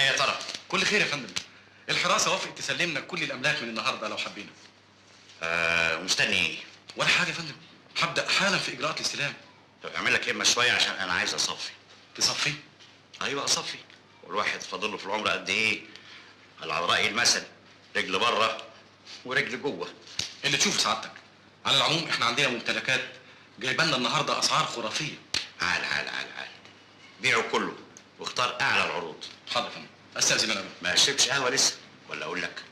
عملنا ايه يا ترى؟ كل خير يا فندم. الحراسة وافقت تسلمنا كل الاملاك من النهارده لو حبينا. ومستني ايه؟ ولا حاجة يا فندم، هبدا حالا في اجراءات الاستلام. طب اعمل لك اما شوية عشان انا عايز اصفي. تصفي؟ ايوه اصفي، والواحد فاضل له في العمر قد ايه؟ على راي المثل رجل بره ورجل جوه. اللي تشوفه سعادتك. على العموم احنا عندنا ممتلكات جايبالنا النهارده اسعار خرافية. عال عال عال عال، بيعوا كله واختار اعلى العروض. حاضر يا فندم، استاذن انا. ما شربتش قهوة لسه، ولا اقول لك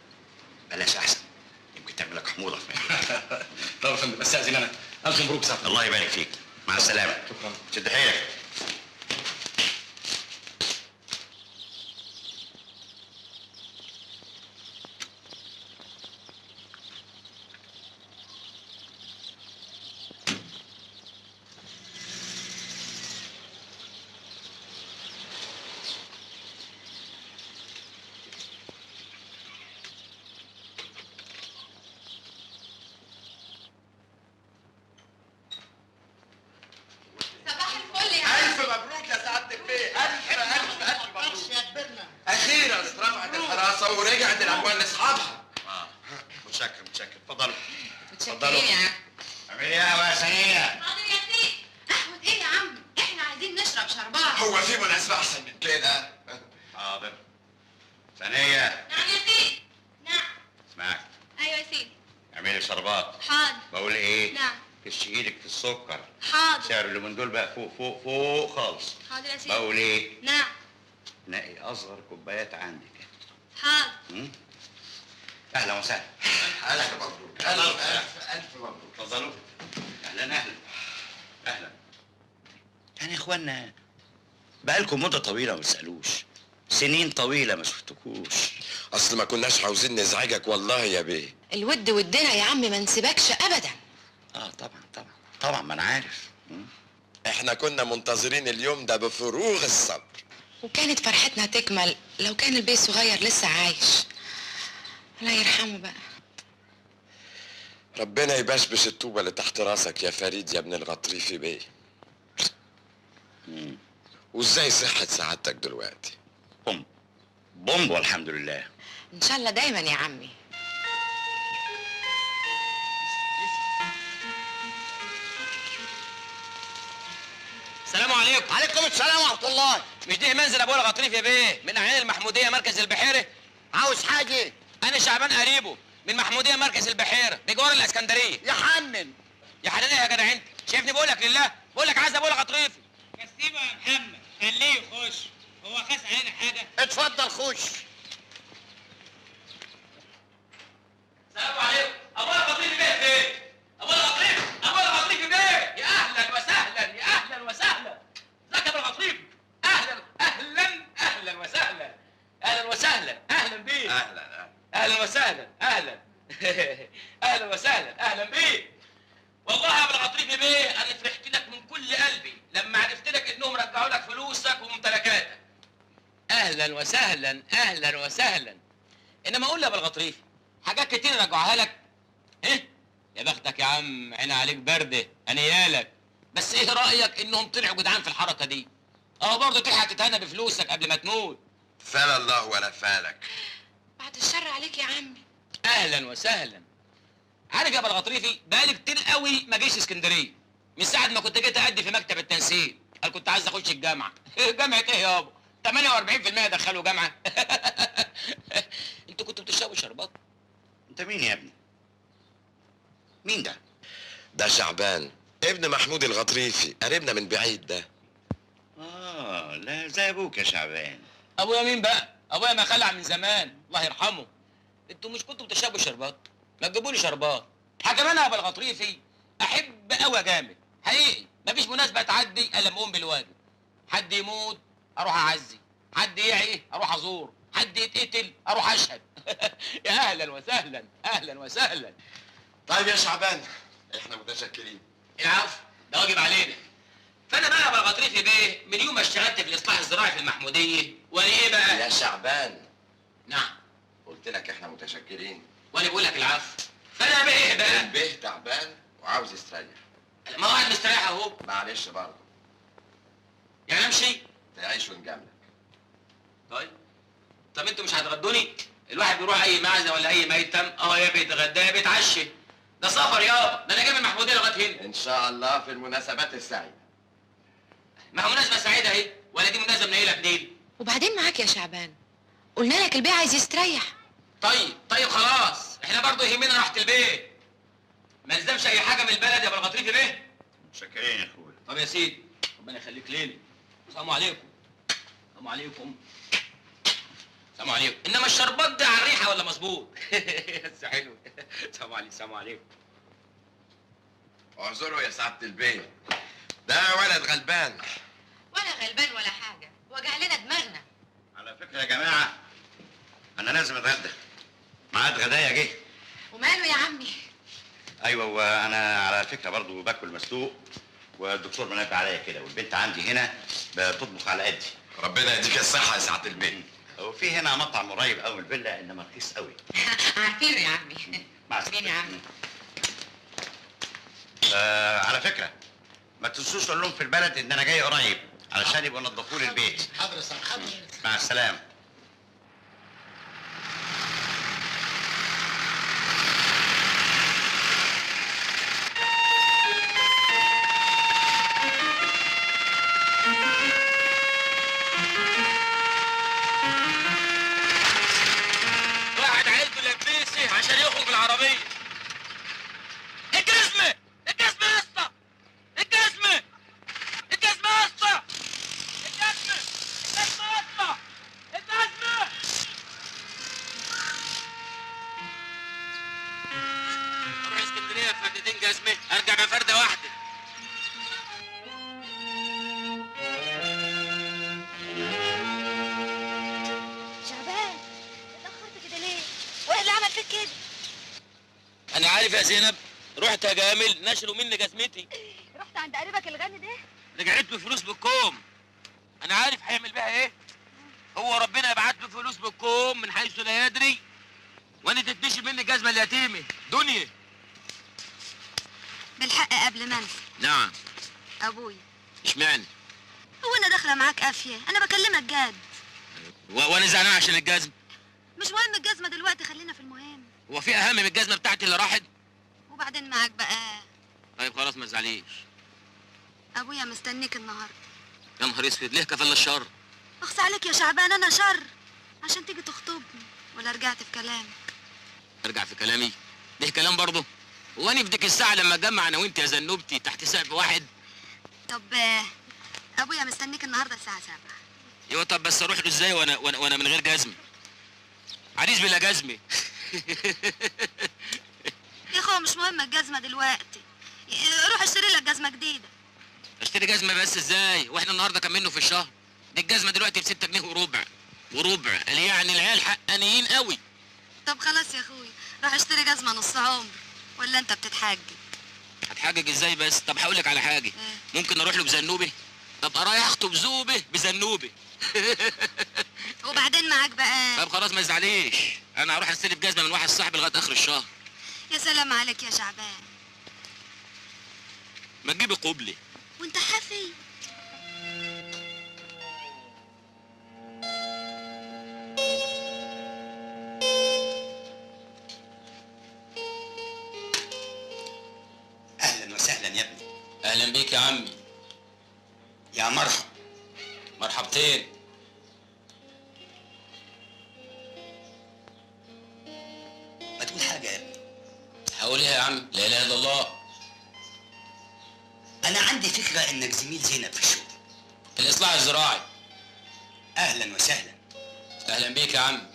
بلاش احسن، يمكن تعمل لك حموضه في معدتك. طب يا فندم استاذن انا. الف مبروك سعادتك. الله يبارك فيك، مع السلامة. شكرا. شد حيلك. ورجعت الاموال لاصحابها. متشكر متشكر، اتفضلوا. متشكرين يا عم. اعملي قهوة يا سنية. حاضر يا سيدي. قهوة ايه يا عم؟ احنا عايزين نشرب شربات. هو في مناسبة احسن من كده؟ حاضر. سنية. نعم يا سيدي. نعم. اسمعك. ايوه يا سيدي. اعملي شربات. حاضر. بقول ايه؟ نعم. كش ايدك في السكر. حاضر. سعر اللي من دول بقى فوق فوق فوق خالص. حاضر يا سيدي. بقول ايه؟ نعم. نقي اصغر كوبايات عندك. حاضر. اهلا وسهلا. الف مبروك. الف الف مبروك. اتفضلوا. اهلا اهلا اهلا. يعني يا اخوانا بقالكم مده طويلة ما بتسالوش، سنين طويلة ما شفتكوش. اصل ما كناش عاوزين نزعجك والله يا بيه. الود ودنا يا عم، ما نسيبكش ابدا. طبعا طبعا طبعا، ما انا عارف. احنا كنا منتظرين اليوم ده بفروغ الصبر، وكانت فرحتنا تكمل لو كان البيه الصغير لسه عايش. الله يرحمه بقى. ربنا يبشبش الطوبه اللي تحت راسك يا فريد يا ابن الغطريفي بيه. وازاي صحة سعادتك دلوقتي؟ بوم بوم والحمد لله. ان شاء الله دايما يا عمي. السلام عليكم. عليكم السلام ورحمة الله. مش ده منزل ابو الغطريف يا بيه من اعيان المحموديه مركز البحيرة؟ عاوز حاجة؟ انا شعبان قريبه من محموديه مركز البحيرة بجوار الاسكندرية. يا حنن يا حنن يا جدع، انت شايفني بقولك لله، بقولك عايز ابو الغطريفي. بس سيبه يا محمد، خليه يخش، هو خاس علينا حاجة؟ اتفضل خش. السلام عليكم. ابو الغطريفي بيه فين؟ ابو الغطريفي، ابو الغطريفي بيه. يا اهلا وسهلا، يا اهلا وسهلا. ازيك يا ابو الغطريفي؟ اهلا اهلا اهلا وسهلا، اهلا وسهلا، اهلا بيك. اهلا اهلا وسهلا، اهلا اهلا وسهلا، اهلا بيك. والله يا ابو الغطريفي بيه انا فرحت لك من كل قلبي لما عرفت لك انهم رجعوا لك فلوسك وممتلكاتك. اهلا وسهلا، اهلا وسهلا. انما قول لي يا ابو الغطريفي، حاجات كتير رجعوها لك؟ ايه؟ يا بختك يا عم، عيني عليك باردة، انيالك. بس ايه رايك انهم طلعوا جدعان في الحركة دي؟ برضه تلحق تتهنى بفلوسك قبل ما تموت. فال الله ولا فالك. بعد الشر عليك يا عمي. اهلا وسهلا. عارف يا ابو الغطريفي بقالي كتير قوي ما جيش اسكندرية، من ساعة ما كنت جيت ادي في مكتب التنسيق، قال كنت عايز اخش الجامعة. جامعه ايه يابا؟ 48% دخلوا جامعه. انتوا كنتوا بتشربوا شربات؟ انت مين يا ابني؟ مين ده؟ ده شعبان ابن محمود الغطريفي، قريبنا من بعيد ده. لا زي ابوك يا شعبان. ابويا مين بقى؟ ابويا ما خلع من زمان، الله يرحمه. انتوا مش كنتوا بتشربوا شربات؟ ما تجيبوا لي شربات. حاجة انا يا ابو الغطريفي احب قوي اجامل، حقيقي مفيش مناسبة تعدي الا لما اقوم بالواجب. حد يموت اروح اعزي، حد يعي اروح ازور، حد يتقتل اروح اشهد. يا اهلا وسهلا، اهلا وسهلا. طيب يا شعبان احنا متشكرين. العفو، ده واجب علينا. فانا بقى يا ابو الغطريفي بيه من يوم ما اشتغلت في الاصلاح الزراعي في المحموديه وانا ايه بقى؟ يا شعبان. نعم. قلت لك احنا متشكرين. وانا بقول لك العفو. فانا بقى ايه بقى؟ البيه تعبان وعاوز يستريح. ما هو قاعد مستريح اهو. معلش برضه. يعني امشي؟ تعيش ونجاملك. طيب. طب انتوا مش هتغدوني؟ الواحد بيروح اي معزة ولا اي ميتم اهو يا بيتغدى يا بيتعشى. ده سفر يابا، ده انا جاي من المحموديه لغاية هنا. ان شاء الله في المناسبات السعيدة. ما هو مناسبة سعيدة اهي، ولا دي مناسبة منيله بنيل؟ وبعدين معاك يا شعبان، قلنا لك البيه عايز يستريح. طيب خلاص، احنا برضه يهمنا راحة البيت. ما نلزمش اي حاجة من البلد يا ابو الغطريفي بيه. متشكرين يا اخويا. طب يا سيدي ربنا يخليك لينا. السلام عليكم. السلام عليكم. السلام عليكم. انما الشربات ده على الريحة ولا مظبوط؟ بس حلو. السلام عليكم. السلام عليكم. اعذره يا سعادة البيه، ده ولد غلبان. ولا غلبان ولا حاجة، وجع لنا دماغنا. على فكرة يا جماعة انا لازم اتغدى، ميعاد غدايا جه. وماله يا عمي؟ ايوه، وانا على فكرة برضو باكل مسلوق، والدكتور منبه عليا كده، والبنت عندي هنا بتطبخ على قدي. ربنا يديك الصحة يا سعادة البيه. وفي هنا مطعم قريب قوي من الفيلا، انما رخيص قوي. عارفينه يا عمي. مع السلامة يا عمي. على فكرة ما تنسوش تقول لهم في البلد ان انا جاي قريب علشان يبقوا نضفوا لي البيت. حاضر يا سعادة. حاضر. مع السلامة. واحد عيلته لبسه عشان يخرج بالعربية. الجزمة الجزمة يا اسطى، الجزمة الجزمة يا اسطى، الجزمة الجزمة يا اسطى، الجزمة. اروح اسكندرية بفردتين جزمه، ارجع بفرده واحدة. شعبان اتاخرت كده ليه؟ وايه اللي عمل فيك كده؟ انا عارف يا زينب، رحت يا جامل نشروا مني جزمتي. رحت عند قريبك الغني ده؟ رجعت له فلوس بالكوم. انا عارف هيعمل بيها ايه. هو ربنا يبعت له فلوس بالكوم من حيث لا يدري، وانا تتنشي مني الجزمة اليتيمة دنيا. بالحق قبل ما انسى. نعم. ابويا. اشمعنى؟ هو انا داخله معاك قافية؟ انا بكلمك جد. وانا زعلان عشان الجزمة. مش مهم الجزمة دلوقتي، خلينا في المهم. هو في اهم من الجزمة بتاعتي اللي راحت؟ وبعدين معاك بقى. طيب خلاص ما تزعليش. ابويا مستنيك النهارده. يا نهار اسود، ليه كفل الشر؟ اخص عليك يا شعبان، انا شر عشان تيجي تخطبني ولا رجعت في كلامك؟ ارجع في كلامي؟ ده كلام برضه؟ هو انا في ديك الساعة لما اتجمع انا وانت يا زنوبتي تحت سقف واحد؟ طب ابويا مستنيك النهارده الساعة 7. ايوه طب بس اروح له ازاي وانا وانا وانا من غير جزمه؟ عريس بلا جزمه. يا اخويا مش مهم الجزمة دلوقتي، روح اشتري لك جزمه جديدة. اشتري جزمه بس ازاي؟ واحنا النهارده كام منه في الشهر؟ دي الجزمة دلوقتي ب 6 جنيه وربع. وربع، قال يعني العيال حقانيين قوي. طب خلاص يا اخويا، روح اشتري جزمه نص عمر، ولا انت بتتحجج؟ هتحجج ازاي بس؟ طب هقول لك على حاجة، ممكن اروح له بزنوبه؟ ابقى رايح اخطب زوبه بزنوبه. وبعدين معاك بقى. طب خلاص ما تزعليش، انا هروح استلف جزمه من واحد صاحبي لغاية اخر الشهر. يا سلام عليك يا شعبان. ما تجيبي قبلي. وانت حافي؟ اهلا وسهلا يا ابني. اهلا بيك يا عمي. يا مرحب. مرحبتين. ما تقول حاجة يا ابني. هقول ايه يا عم؟ لا اله الا الله. انا عندي فكرة انك زميل زينب في الشغل. في الاصلاح الزراعي. اهلا وسهلا. اهلا بيك يا عم.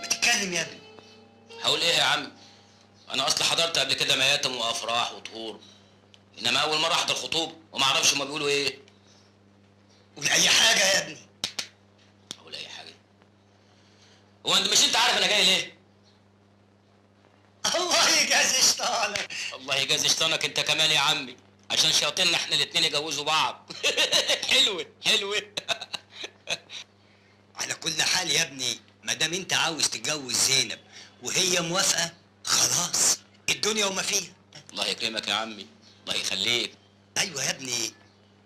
ما تتكلم يا ابني. هقول ايه يا عم؟ انا اصلا حضرت قبل كده مياتم وافراح وطهور، انما اول مرة احضر خطوبه وما اعرفش هما بيقولوا ايه. قول اي حاجة يا ابني. اقول اي حاجة؟ هو انت مش انت عارف انا جاي ليه؟ الله يجازي شيطانك. الله يجازي شيطانك انت كمان يا عمي، عشان شياطيننا احنا الاتنين يجوزوا بعض. حلوة حلوة. على كل حال يا ابني، ما دام انت عاوز تتجوز زينب وهي موافقة خلاص الدنيا وما فيها. الله يكرمك يا عمي، الله يخليك. ايوه يا ابني،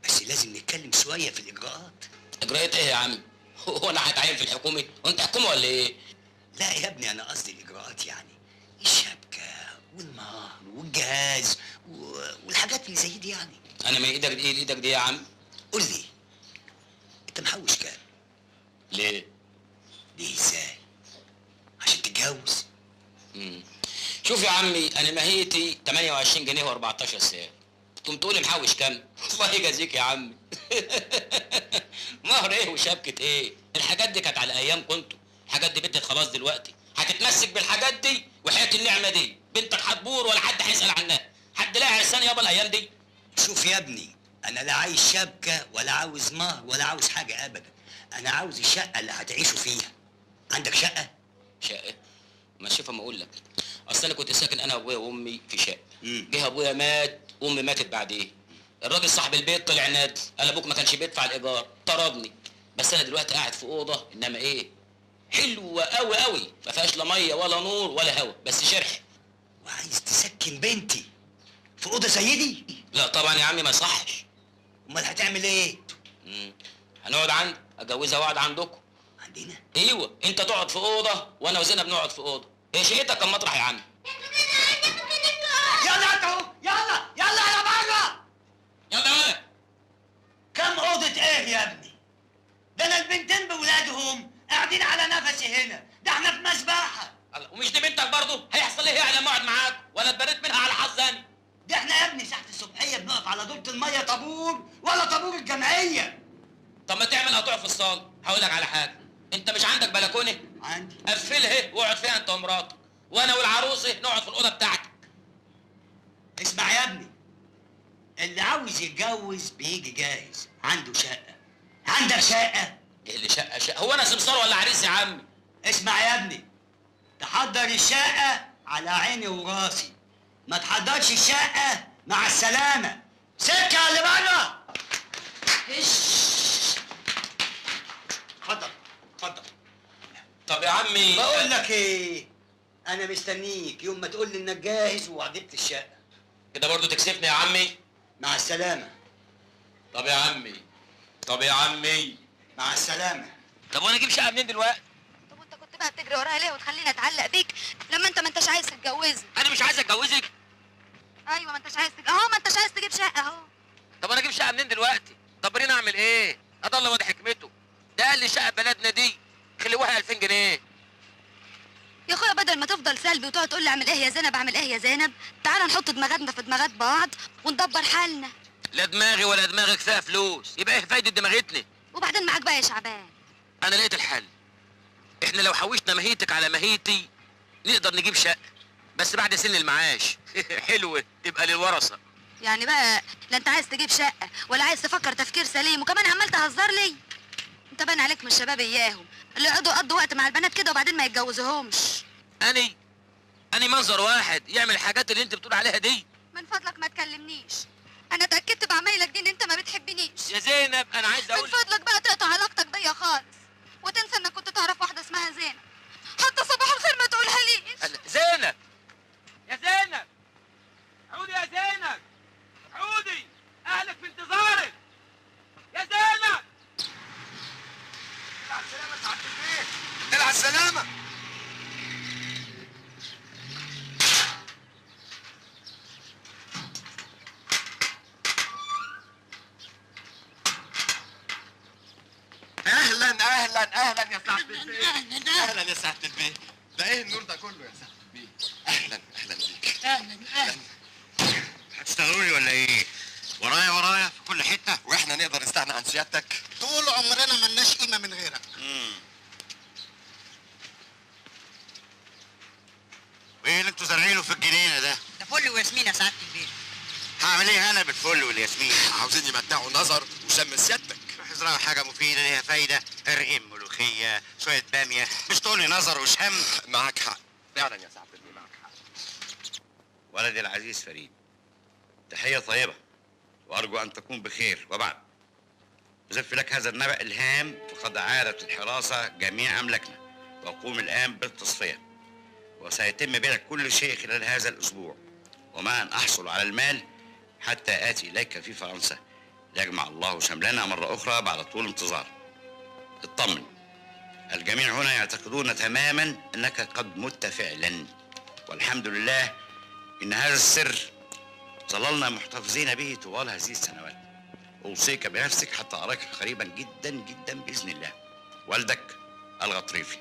بس لازم نتكلم شوية في الاجراءات. اجراءات ايه يا عمي؟ هو انا هتعين في الحكومة؟ وانت حكومة ولا ايه؟ لا يا ابني، انا قصدي الاجراءات يعني الشبكة والمهر والجهاز والحاجات اللي زي دي يعني. انا من ايدك دي لايدك دي يا عم. قول لي، انت محوش كام؟ ليه؟ ليه ازاي؟ عشان تتجوز. شوف يا عمي، انا ماهيتي 28 جنيه و14 ساعة. تقوم تقولي محوش كام؟ الله يجازيك يا عمي. مهر ايه وشبكة ايه؟ الحاجات دي كانت على ايام كنتوا، الحاجات دي بنتك خلاص دلوقتي، هتتمسك بالحاجات دي وحياة النعمة دي، بنتك هتبور ولا حد هيسأل عنها، حد لاقي عرسان يابا الايام دي؟ شوف يا ابني، انا لا عايز شبكة ولا عاوز مهر ولا عاوز حاجة ابدا، انا عاوز الشقة اللي هتعيشوا فيها. عندك شقة؟ شقة؟ ما شوف اما اقول لك، اصل انا كنت ساكن انا وابويا وامي في شقة، جه ابويا مات وامي ماتت بعديه. الراجل صاحب البيت طلع نادل، قال ابوك ما كانش بيدفع الايجار، طردني. بس انا دلوقتي قاعد في اوضة انما ايه؟ حلوة قوي قوي، ما فيهاش لا مية ولا نور ولا هوا، بس شرح. وعايز تسكن بنتي في اوضة زي دي؟ لا طبعا يا عمي ما يصحش. امال هتعمل ايه؟ هنقعد عندك، اتجوزها واقعد عندكم. عندنا؟ ايوه، انت تقعد في اوضة وانا وزينب نقعد في اوضة. هي شقتك كم مطرح يا عم؟ يلا انت اهو، يلا يلا يا بره. يلا يا ولد. كم اوضة ايه يا ابني؟ ده انا البنتين بولادهم قاعدين على نفسي هنا، ده احنا في مذبحه. الله، ومش دي بنتك برضه؟ هيحصل ايه يعني لما اقعد معاك؟ ولا اتبريت منها على حظ انا؟ ده احنا يا ابني ساعة الصبحية بنقف على دورة المية طابور ولا طابور الجمعية. طب ما تعمل قطوع في الصاله. هقول لك على حاجة، انت مش عندك بلكونة؟ عندي. قفلها واقعد فيها انت ومراتك، وانا والعروسه نقعد في الاوضة بتاعتك. اسمع يا ابني، اللي عاوز يتجوز بيجي جاهز، عنده شقه. عندك شقه؟ ايه اللي شقه شقه؟ هو انا سمسار ولا عريس يا عمي؟ اسمع يا ابني، تحضر الشقة على عيني وراسي، ما تحضرش الشقة مع السلامة. سكة اللي بره. اتفضل اتفضل. طب يا عمي بقول لك ايه، انا مستنيك يوم ما تقول لي انك جاهز وعجبت الشقة. كده برضو تكسفني يا عمي؟ مع السلامة. طب يا عمي، طب يا عمي مع السلامة. طب وانا اجيب شقه منين دلوقتي؟ طب وانت كنت بقى بتجري ورايا ليه وتخليني اتعلق بيك لما انت ما انتش عايز تتجوزني؟ انا مش عايز اتجوزك؟ ايوه ما انتش عايز اهو، ما انتش عايز تجيب شقه اهو. طب انا اجيب شقه منين دلوقتي؟ طب رينا اعمل ايه؟ اضل واد حكمته، ده قال لي شقه بلدنا دي خلوها 2000 جنيه. يا اخويا بدل ما تفضل سلبي وتقعد تقول لي اعمل ايه يا زينب اعمل ايه يا زينب، تعالى نحط دماغاتنا في دماغات بعض وندبر حالنا. لا دماغي ولا دماغك فيها فلوس، يبقى ايه فايده دماغتنا؟ وبعدين معاك بقى يا شعبان. انا لقيت الحل. احنا لو حوشنا مهيتك على مهيتي نقدر نجيب شقه، بس بعد سن المعاش. حلوة تبقى للورثة. يعني بقى لا انت عايز تجيب شقه ولا عايز تفكر تفكير سليم، وكمان عمال تهزر لي. انت بان عليك من الشباب اياهم اللي يقعدوا يقضوا وقت مع البنات كده وبعدين ما يتجوزوهمش. اني منظر واحد يعمل الحاجات اللي انت بتقول عليها دي؟ من فضلك ما تكلمنيش، انا اتاكدت بعمايلك دي ان انت ما بتحبنيش. يا زينب انا عايز اقول من فضلك بقى تقطع علاقتك بيا خالص وتنسى انك كنت تعرف واحدة اسمها زينب، حتى صباح الخير ما تقولها ليش. زينب، يا زينب عودي، يا زينب عودي، اهلك في انتظارك يا زينب. العب السلامة يا سعادة البيت، العب السلامة. اهلا اهلا اهلا يا سعادة البيت. اهلا يا سعادة البيت. ده ايه النور ده كله يا سعادة البيت؟ اهلا اهلا بيك. اهلا اهلا. هتشتغلوني ولا ايه؟ ورايا ورايا في كل حتة، واحنا نقدر نستغنى عن سيادتك؟ طول عمرنا ملناش قيمة من غيرك. وايه اللي انتوا زارعينه في الجنينة ده؟ ده فل وياسمين يا سعادة البيت. هعمل ايه انا بالفل والياسمين؟ عاوزين يمتعوا نظر وشم سيادتك. روح ازرعوا حاجة مفيدة ليها فايده، رغيف ملوخية، شوية باميه، مش تقولي نظر وشم. معاك حق فعلا يا سعادة البيت، معاك حق. ولدي العزيز فريد، تحية طيبة وارجو ان تكون بخير. وبعد، أزف لك هذا النبأ الهام، فقد عادت الحراسة جميع أملاكنا، وأقوم الآن بالتصفية. وسيتم بيع كل شيء خلال هذا الأسبوع، وما أن أحصل على المال حتى آتي إليك في فرنسا ليجمع الله شملنا مرة أخرى بعد طول انتظار. اطمن، الجميع هنا يعتقدون تماما أنك قد مت فعلا، والحمد لله إن هذا السر ظللنا محتفظين به طوال هذه السنوات. أوصيك بنفسك حتى أراك قريبا جدا جدا بإذن الله. والدك الغطريفي.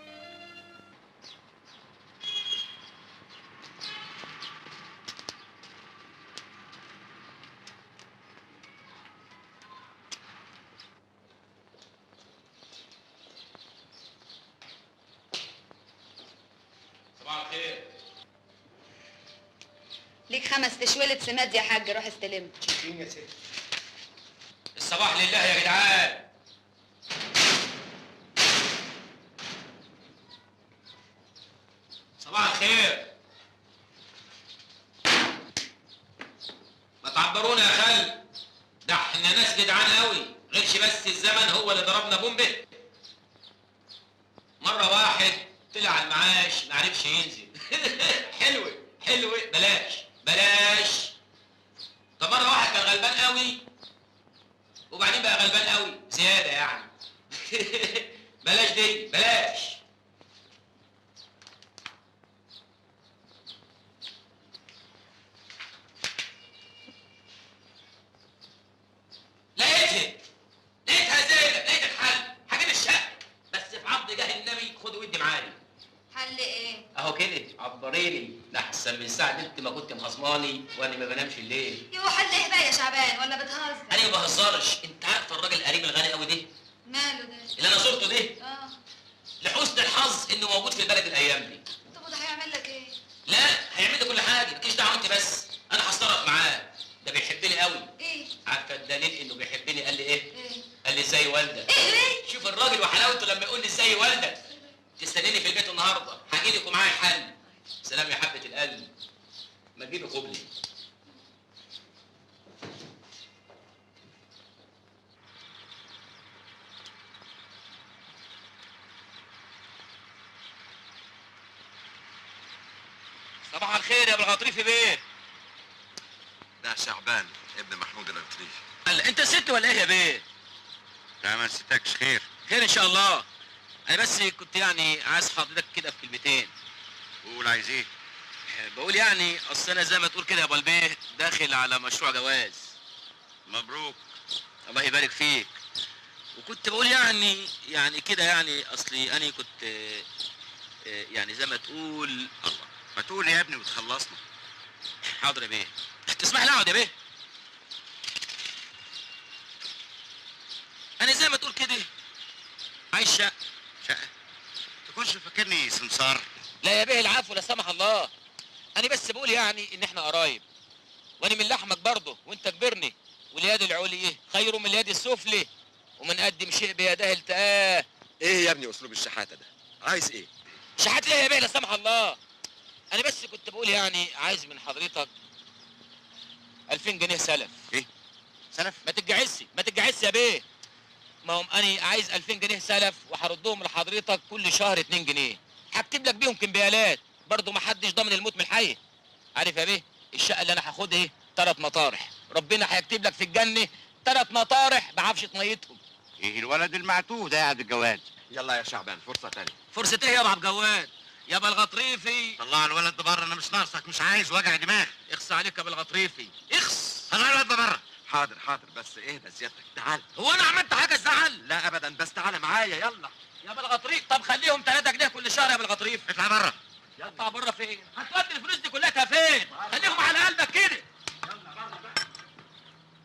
صباح الخير. ليك 5 تشويلة سماد يا حاج، روح استلم. شكرا يا ست. الصباح لله يا جدعان. صباح الخير. ما تعبرونا يا خل، ده احنا ناس جدعان قوي، غيرش بس الزمن هو اللي ضربنا بومبه. مرة واحد طلع على المعاش ما عرفش ينزل. حلوة حلوة، بلاش بلاش. طب مرة واحد كان غلبان قوي وبعدين بقى غلبان قوي زيادة يعني. بلاش دي بلاش. لقيتها لقيتها زينب، لقيت الحل. هجيب الشقة بس في عبد جاه النبي، خد ودي معايا. حل ايه؟ اهو كده عبريني، ده احسن من ساعة انت ما كنت مخصماني وانا ما بنامش الليل. يو حل ايه بقى يا شعبان، ولا بتهزر؟ انا ما بهزرش، انت عارفه الراجل القريب الغني قوي ده؟ ماله ده؟ اللي انا زرته ده؟ اه. لحسن الحظ انه موجود في البلد الايام دي. طب وده هيعمل لك ايه؟ لا هيعمل لي كل حاجة، مالكيش دعوه انت بس، انا هتصرف معاه، ده بيحبني قوي. ايه؟ عارفه الدليل انه بيحبني؟ قال لي ايه؟ ايه؟ قال لي ازاي والدك؟ ايه ليه؟ شوف الراجل وحلاوته لما يقول لي ازاي والدك. تستنيني في البيت النهارده، هاجي لك ومعايا الحل. سلام يا حبة القلب، ما تجيبي قبلي. صباح الخير يا ابو الغطريفي بيه. ده شعبان ابن محمود الغطريفي. هلا انت ست ولا ايه يا بيه؟ لا ما نسيتكش. خير خير ان شاء الله. انا بس كنت يعني عايز حضرتك كده في كلمتين. قول، عايز ايه؟ بقول يعني اصل انا زي ما تقول كده يا ابو البيه داخل على مشروع جواز. مبروك. الله يبارك فيك. وكنت بقول يعني كده يعني اصلي انا كنت يعني زي ما تقول. الله، ما تقول يا ابني وتخلصنا. حاضر يا بيه. تسمح لي اقعد يا بيه؟ انا زي ما تقول كده عايز شقه. شقه؟ تكونش فاكرني سمسار؟ لا يا بيه العفو لا سمح الله، انا بس بقول يعني ان احنا قرايب، وانا من لحمك برضه وانت كبرني، واليد العليا خير من اليد السفلي، ومن قدم شيء بيده التقاه. ايه يا ابني اسلوب الشحاته ده؟ عايز ايه؟ شحات ليه يا بيه لا سمح الله؟ انا بس كنت بقول يعني عايز من حضرتك 2000 جنيه سلف. ايه؟ سلف؟ ما تتجعسش ما تتجعسش يا بيه، ما هم انا عايز 2000 جنيه سلف وهردهم لحضرتك كل شهر 2 جنيه، هكتب لك بيهم كمبيالات، برضه ما حدش ضامن الموت من الحي. عارف يا بيه الشقة اللي انا هاخدها ايه؟ 3 مطارح، ربنا هيكتب لك في الجنة 3 مطارح بعفشه ميتهم. ايه الولد المعتوه ده يا عبد الجواد؟ يلا يا شعبان فرصة ثانية. فرصة ايه يا ابو عبد الجواد؟ يا ابو الغطريفي. طلع الولد ده بره، انا مش ناقصك، مش عايز وجع دماغ. اخص عليك يا ابو الغطريفي، اخص. طلع الولد ده بره. حاضر حاضر، بس اهدى سيادتك، تعال. هو انا عملت حاجة تزعل؟ لا ابدا، بس تعالى معايا يلا. يا ابو الغطريف، طب خليهم 3 جنيه كل شهر يا ابو الغطريف. اطلع بره. اطلع بره فين؟ هتودي الفلوس دي كلها فين؟ خليهم على قلبك كده. يلا بره بقى.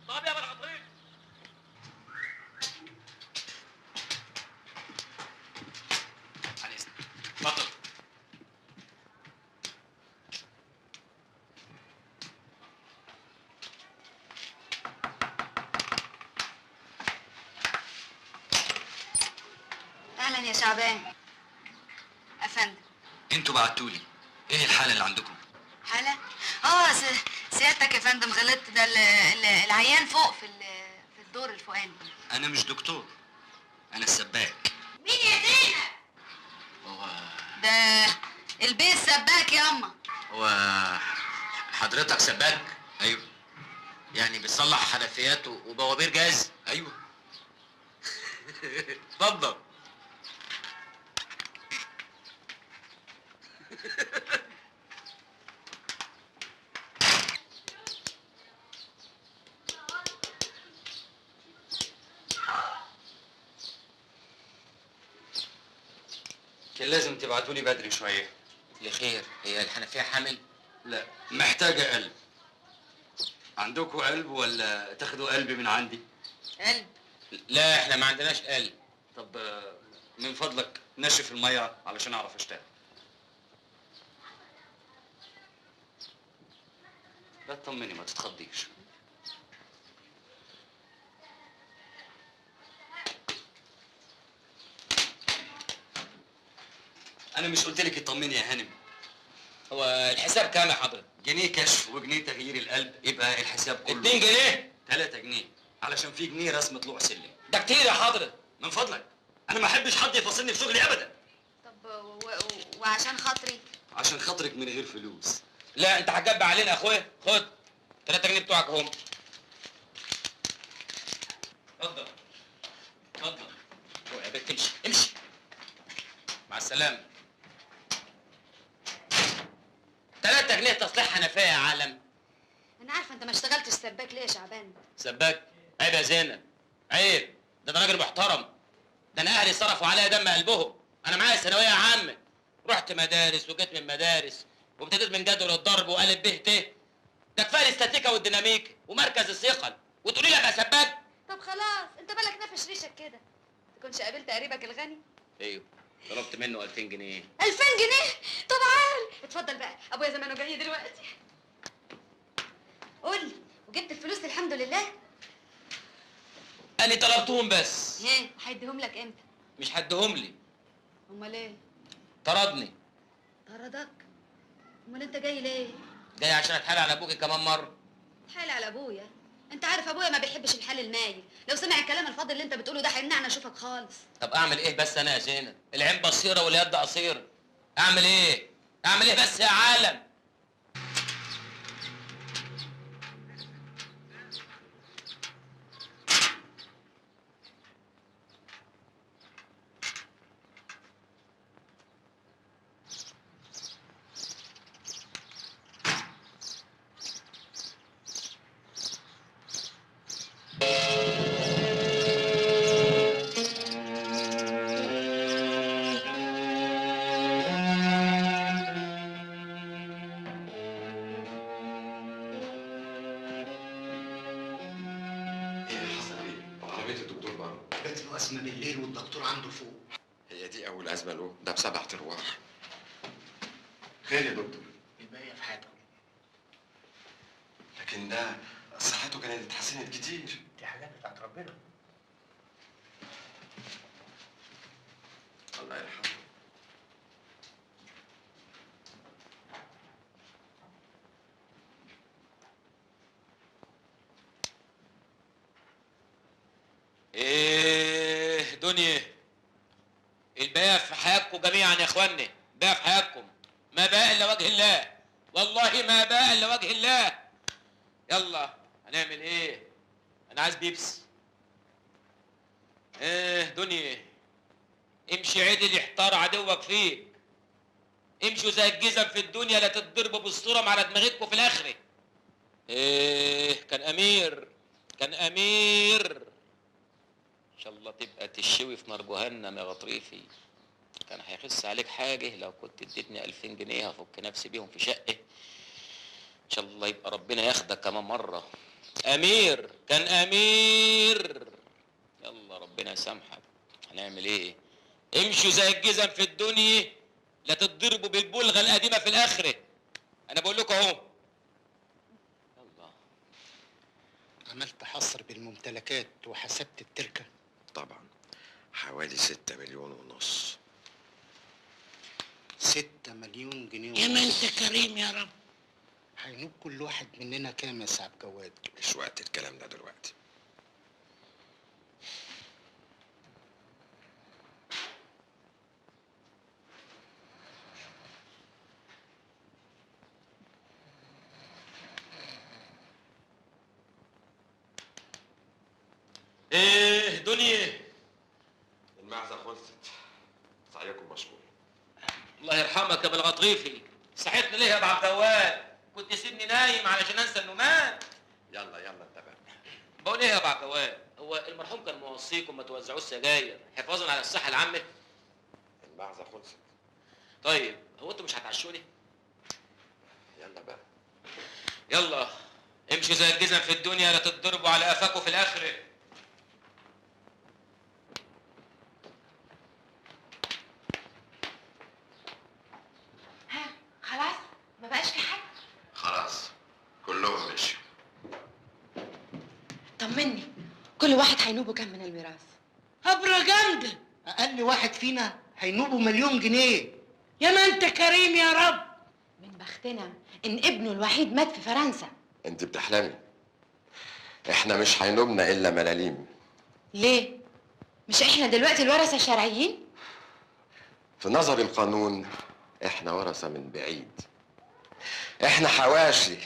طب يا ابو الغطريف. على اذنك. اتفضل. اهلا يا شعبان. افندم. انتوا بعتولي، ايه الحالة اللي عندكم؟ حاله؟ سيادتك يا فندم غلطت، ده العيان فوق في الدور الفوقاني. انا مش دكتور، انا السباك. مين يا زينب؟ هو ده البيه السباك ياما. هو حضرتك سباك؟ ايوه. يعني بتصلح حنفيات وبوابير جاز؟ ايوه. اتفضل. كان لازم تبعتولي بدري شوية. لخير، هي الحنفية حامل؟ لا، محتاجه قلب. عندكوا قلب ولا تاخدوا قلب من عندي؟ قلب؟ لا احنا ما عندناش قلب. طب من فضلك نشف المية علشان اعرف اشتغل. لا تطمني، ما تتخضيش. انا مش قلت لك اطمني يا هانم؟ هو الحساب كام يا حضرتك؟ جنيه كشف وجنيه تغيير القلب، يبقى الحساب كله 2 جنيه؟ 3 جنيه، علشان في جنيه رسم طلوع سلم. ده كتير يا حضرتك. من فضلك، انا ما احبش حد يفاصلني في شغلي ابدا. طب وعشان خاطري؟ عشان خاطرك من غير فلوس. لا انت هتجب علينا يا اخويا. خد 3 جنيه بتوعك اهم. اتفضل اتفضل. اوعى يا بنت، امشي امشي. مع السلامة. 3 جنيه تصليح حنفية يا عالم. انا عارفه انت ما اشتغلتش سباك ليه يا شعبان؟ سباك؟ عيب يا زينب، عيب. ده انا راجل محترم، ده انا اهلي صرفوا عليا دم قلبهم. انا معايا ثانوية عامة، رحت مدارس وجيت من مدارس، وابتديت من جدول الضرب وقالب ب ت. ده كفاية الاستاتيكا والديناميك ومركز الثقل، وتقولي لي ابقى سباك؟ طب خلاص، انت بالك نافش ريشك كده. تكونش قابلت قريبك الغني؟ ايوه، طلبت منه 2000 جنيه. 2000 جنيه؟ طب عال، اتفضل بقى، ابويا زمانه جاي دلوقتي. قول لي، وجبت الفلوس الحمد لله؟ انا طلبتهم بس. ايه، هيديهم لك امتى؟ مش هديهم لي. امال ايه؟ طردني. طردك؟ امال انت جاي ليه؟ جاي عشان اتحايل على ابوكي كمان مرة. اتحايل على ابويا؟ انت عارف ابويا ما بيحبش الحال المايل، لو سمع الكلام الفاضي اللي انت بتقوله ده هيمنعنا اشوفك خالص. طب اعمل ايه بس انا يا زينب؟ العين بصيرة واليد قصيرة. اعمل ايه؟ اعمل ايه بس يا عالم؟ ده ب7 ارواح. خير يا دكتور؟ الباقية في حياته. لكن ده صحته كانت اتحسنت كتير. دي حاجات بتاعت ربنا. الله يرحمه. ايه دنيا؟ الباقي في حياتكم جميعا يا اخواني، باقي في حياتكم، ما بقى الا وجه الله، والله ما بقى الا وجه الله. يلا هنعمل ايه؟ انا عايز بيبس. ايه دنيا؟ امشي عدل يحتار عدوك فيك. امشوا زي الجزم في الدنيا، لا تتضربوا بالصورة على دماغتكم في الاخرة. ايه كان امير، كان امير. ان شاء الله تبقى تشوي في نار جهنم يا غطريفي. كان هيخس عليك حاجة لو كنت اديتني 2000 جنيه هفك نفسي بيهم في شقه. ان شاء الله يبقى ربنا ياخدك كمان مرة. امير، كان امير. يلا ربنا يسامحك. هنعمل ايه؟ امشوا زي الجزم في الدنيا، لا تتضربوا بالبلغه القديمة في الاخرة. انا بقول لكم اهو. يلا. عملت حصر بالممتلكات وحسبت التركة؟ طبعا، حوالي 6.5 مليون. 6 مليون جنيه. يا ما انت كريم يا رب. هينوب كل واحد مننا كام يا سعد جواد؟ مش وقت الكلام ده دلوقتي. ايه دنيا؟ المعزه خلصت، سعيكم مشكور. الله يرحمك يا ابو الغطريفي، صحيتني ليه يا ابو عبد الجواد؟ كنت سيبني نايم علشان انسى انه مات. يلا يلا انت بقى. بقول ايه يا ابو عبد الجواد؟ هو المرحوم كان موصيكم ما توزعوش سجاير حفاظا على الصحة العامة؟ المعزه خلصت. طيب هو انتوا مش هتعشوني؟ يلا بقى. يلا امشوا زي الجزم في الدنيا لا تتضربوا على قفاكوا في الاخرة. ها خلاص ما بقاش في حد؟ خلاص كلهم مشوا. طمني، كل واحد هينوبه كام من الميراث؟ هبره جامدة. اقل واحد فينا هينوبه 1,000,000 جنيه. يا ما انت كريم يا رب. من بختنا ان ابنه الوحيد مات في فرنسا. انت بتحلمي، احنا مش هينوبنا الا ملاليم. ليه؟ مش احنا دلوقتي الورثة الشرعيين؟ في نظر القانون احنا ورثه من بعيد، احنا حواشي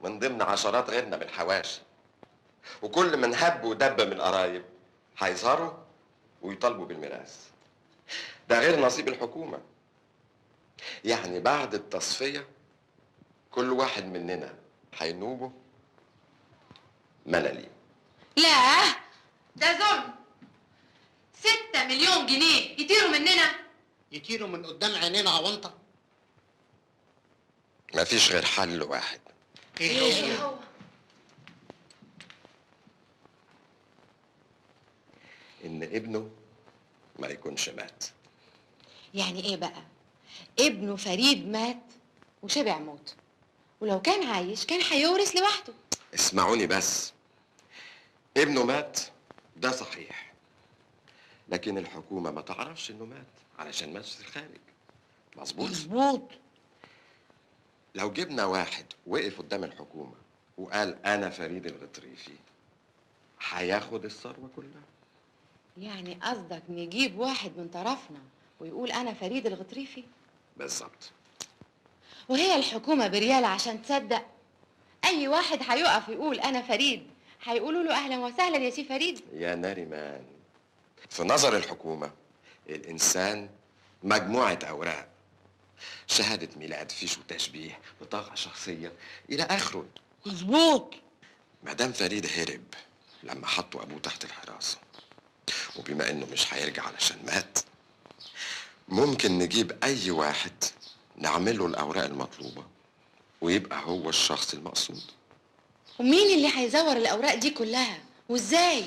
من ضمن عشرات غيرنا من الحواشي، وكل من هب ودب من القرايب هيظهروا ويطالبوا بالميراث. ده غير نصيب الحكومة. يعني بعد التصفية كل واحد مننا هينوبه ملاليم. لا ده ظلم. 6 مليون جنيه يطيروا مننا، يطيروا من قدام عينينا عوانطه. مفيش غير حل واحد. ايه هو؟ ان ابنه ما يكونش مات. يعني ايه بقى؟ ابنه فريد مات وشبع موت، ولو كان عايش كان هيورث لوحده. اسمعوني بس، ابنه مات ده صحيح، لكن الحكومة ما تعرفش انه مات علشان مات في الخارج. مظبوط؟ مظبوط. لو جبنا واحد وقف قدام الحكومة وقال أنا فريد الغطريفي، هياخد الثروة كلها. يعني قصدك نجيب واحد من طرفنا ويقول أنا فريد الغطريفي؟ بالظبط. وهي الحكومة بريال عشان تصدق؟ أي واحد هيقف يقول أنا فريد هيقولوا له أهلا وسهلا يا سي فريد. يا ناريمان، في نظر الحكومة الإنسان مجموعة أوراق، شهادة ميلاد، فيش وتشبيه، بطاقة شخصية، إلى آخره. مظبوط. مادام فريد هرب لما حطوا أبوه تحت الحراسة، وبما إنه مش هيرجع علشان مات، ممكن نجيب أي واحد نعمل له الأوراق المطلوبة ويبقى هو الشخص المقصود. ومين اللي هيزور الأوراق دي كلها؟ وإزاي؟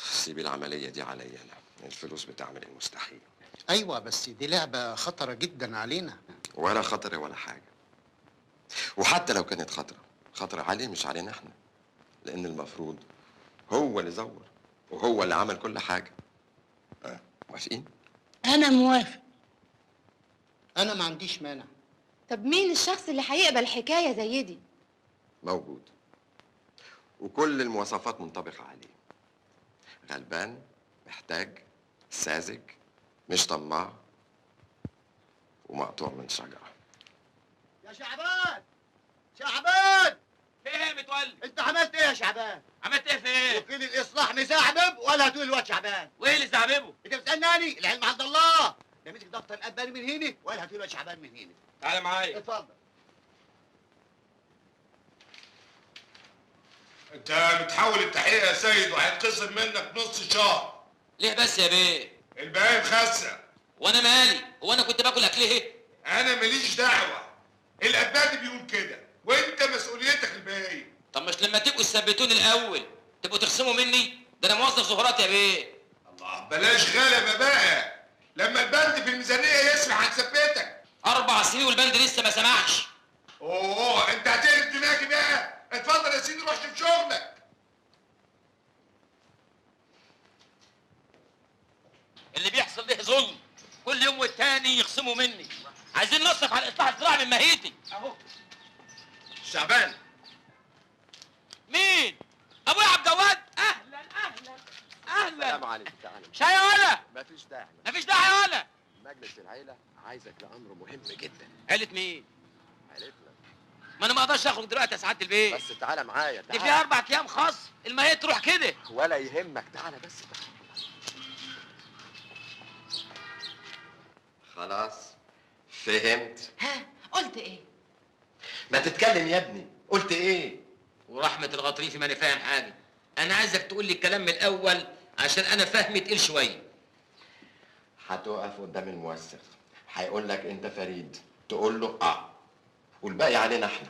سيبي العملية دي عليا أنا، الفلوس بتعمل المستحيل. أيوة بس دي لعبة خطرة جدا علينا. ولا خطرة ولا حاجة، وحتى لو كانت خطرة، خطرة عليه مش علينا احنا، لأن المفروض هو اللي زور وهو اللي عمل كل حاجة. موافقين؟ أنا موافق. أنا ما عنديش مانع. طب مين الشخص اللي هيقبل حكاية زي دي؟ موجود، وكل المواصفات منطبقة عليه. غلبان، محتاج، ساذج، مش طماع، ومقطوع من شجرة. يا شعبان، شعبان، في ايه يا متولي؟ انت عملت ايه يا شعبان؟ عملت ايه في ايه؟ وكيل الاصلاح مزعبب ولا هتقول الواد شعبان؟ وايه اللي زعببه؟ انت بتسالني؟ العلم عند الله. ده مسك دفتر الاباني من هنا ولا هتقول الواد شعبان من هنا. تعالى معايا. اتفضل. انت بتحول التحقيق يا سيد وهيتخصم منك نص شهر. ليه بس يا بيه؟ البهايم خاسه. وانا مالي؟ هو انا كنت باكل اكل ايه؟ انا ماليش دعوه، الابادي بيقول كده وانت مسؤوليتك البهايم. طب مش لما تبقوا تثبتوني الاول تبقوا تخصموا مني؟ ده انا موظف زهورات يا بيه. الله، بلاش غلبه بقى، لما البند في الميزانية يسمح هنثبتك. 4 سنين والبند لسه ما سمحش. اوه انت هتقلب دماغي بقى. اتفضل يا سيدي روح شوف شغلك. اللي بيحصل ده ظلم، كل يوم والتاني يخصموا مني. عايزين نصرف على الاصلاح الزراعي من مهيتي اهو. شعبان. مين؟ ابويا عبد الجواد. اهلا اهلا اهلا. السلام عليكم. تعالى. شاي يا ولا؟ مفيش داعي. مفيش داعي يا ولا؟ مجلس العيلة عايزك لأمر مهم جدا. عيلة مين؟ عيلتنا. ما انا ما اقدرش اخرج دلوقتي يا سعادة البيه. بس تعالى معايا، تعالى. دي فيها 4 ايام خاص، الماهية تروح كده. ولا يهمك، تعالى بس تعالى. خلاص فهمت. ها قلت ايه؟ ما تتكلم يا ابني، قلت ايه؟ ورحمة الغطريفي ماني فاهم حاجة. انا عايزك تقول لي الكلام من الاول عشان انا فهمي تقيل شوية. هتقف قدام الموثق، هيقول لك انت فريد، تقول له اه، والباقي علينا احنا.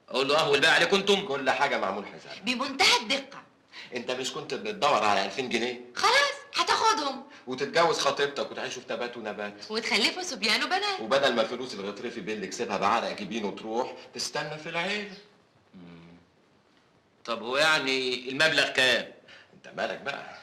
اقول له اه والباقي عليكم انتم؟ كل حاجة معمول حسابها بمنتهى الدقة. انت مش كنت بتدور على 2000 جنيه؟ خلاص هتاخدهم وتتجوز خطيبتك وتعيشوا في تبات ونبات وتخلفوا صبيان وبنات، وبدل ما فلوس الغطريفي بيه اللي كسبها بعرق جبينه تروح تستنى في العيلة. طب هو يعني المبلغ كام؟ انت مالك بقى؟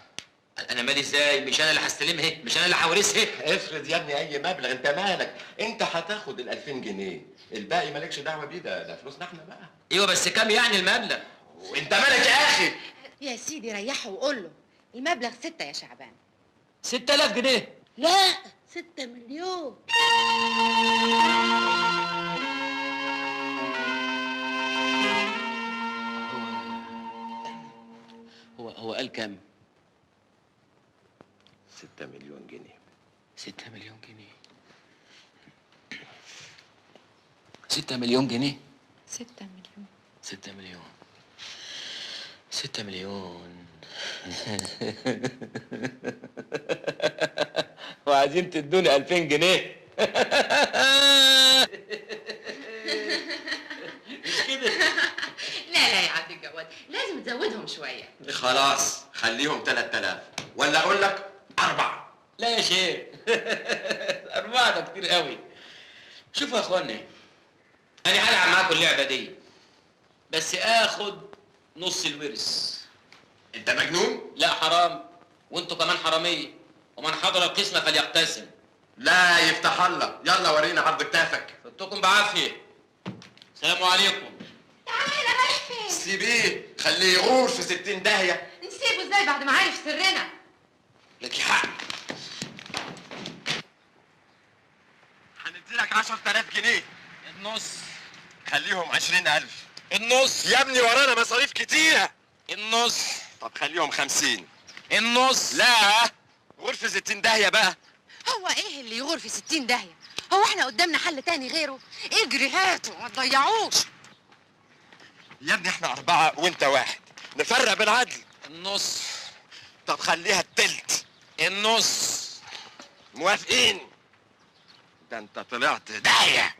انا مالي ازاي؟ مش انا اللي هستلمها، مش انا اللي هورثها. افرض يا ابني اي مبلغ، انت مالك؟ انت هتاخد ال 2000 جنيه، الباقي مالكش دعوه بيه، ده فلوسنا احنا بقى. ايوه بس كام يعني المبلغ؟ وانت مالك يا اخي؟ يا سيدي ريحه وقول له المبلغ 6 يا شعبان. 6000 جنيه؟ لا 6 مليون. هو قال كام؟ 6 مليون جنيه. 6 مليون جنيه. 6 مليون جنيه؟ 6 مليون. 6 مليون. 6 مليون. وعايزين تدوني 2000 جنيه؟ مش كده؟ لا لا يا عبد الجواد، لازم تزودهم شوية. خلاص خليهم 3000، ولا اقول لك 4. لا يا شيخ 4 ده كتير قوي. شوفوا يا اخواني، انا هلعب معاكم اللعبة دي، بس اخد نص الورث. انت مجنون؟ لا حرام، وانتوا كمان حرامية، ومن حضر القسمة فليقتسم. لا يفتح الله، يلا ورينا عرض كتافك. فتكم بعافية. السلام عليكم. تعالى رايح فين؟ سيبيه، خليه يغور في 60 داهية. نسيبه ازاي بعد ما عارف سرنا؟ لك حق. هنديلك 10000 جنيه. النص. خليهم 20000. النص يا ابني، ورانا مصاريف كتيرة. النص. طب خليهم 50. النص. لا غرفة 60 داهية بقى. هو ايه اللي يغور في 60 داهية؟ هو احنا قدامنا حل تاني غيره؟ اجري هاته ما تضيعوش. يا ابني احنا 4 وانت 1، نفرق بالعدل. النص. طب خليها التلت. النص. موافقين؟ ده انت طلعت داهية.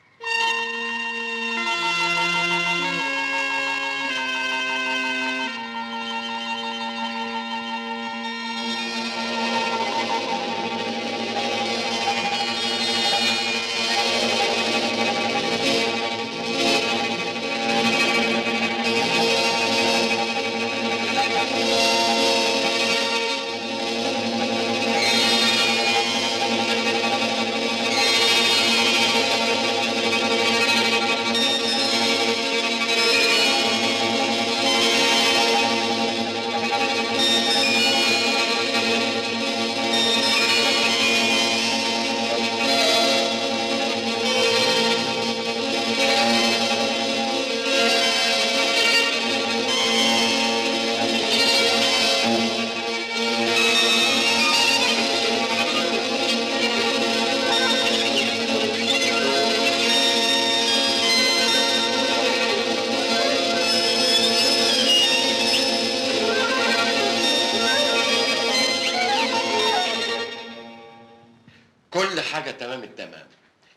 كل حاجة تمام التمام.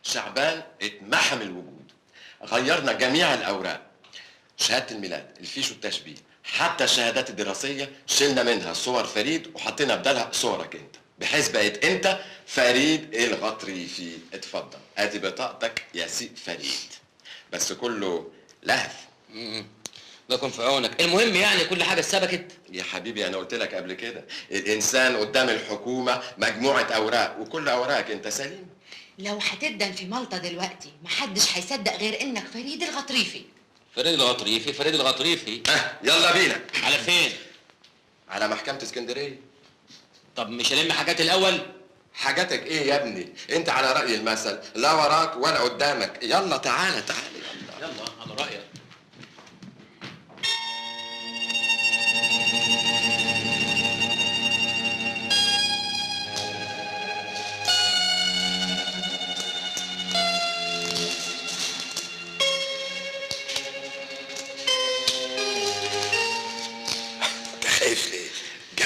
شعبان اتمحى من الوجود، غيرنا جميع الأوراق، شهادة الميلاد، الفيش والتشبيه، حتى الشهادات الدراسية شلنا منها صور فريد وحطينا بدلها صورك انت، بحيث بقيت انت فريد الغطريفي. اتفضل ادي بطاقتك يا سي فريد، بس كله لهف. لكم في عونك. المهم يعني كل حاجة اتسبكت يا حبيبي. انا قلت لك قبل كده، الانسان قدام الحكومة مجموعة اوراق، وكل اوراقك انت سليم. لو هتدن في مالطا دلوقتي محدش هيصدق غير انك فريد الغطريفي. فريد الغطريفي، فريد الغطريفي. يلا بينا. على فين؟ على محكمة اسكندرية. طب مش هلم حاجات الاول؟ حاجاتك ايه يا ابني؟ انت على راي المثل، لا وراك ولا قدامك. يلا تعالى تعالى، يلا يلا على رايك.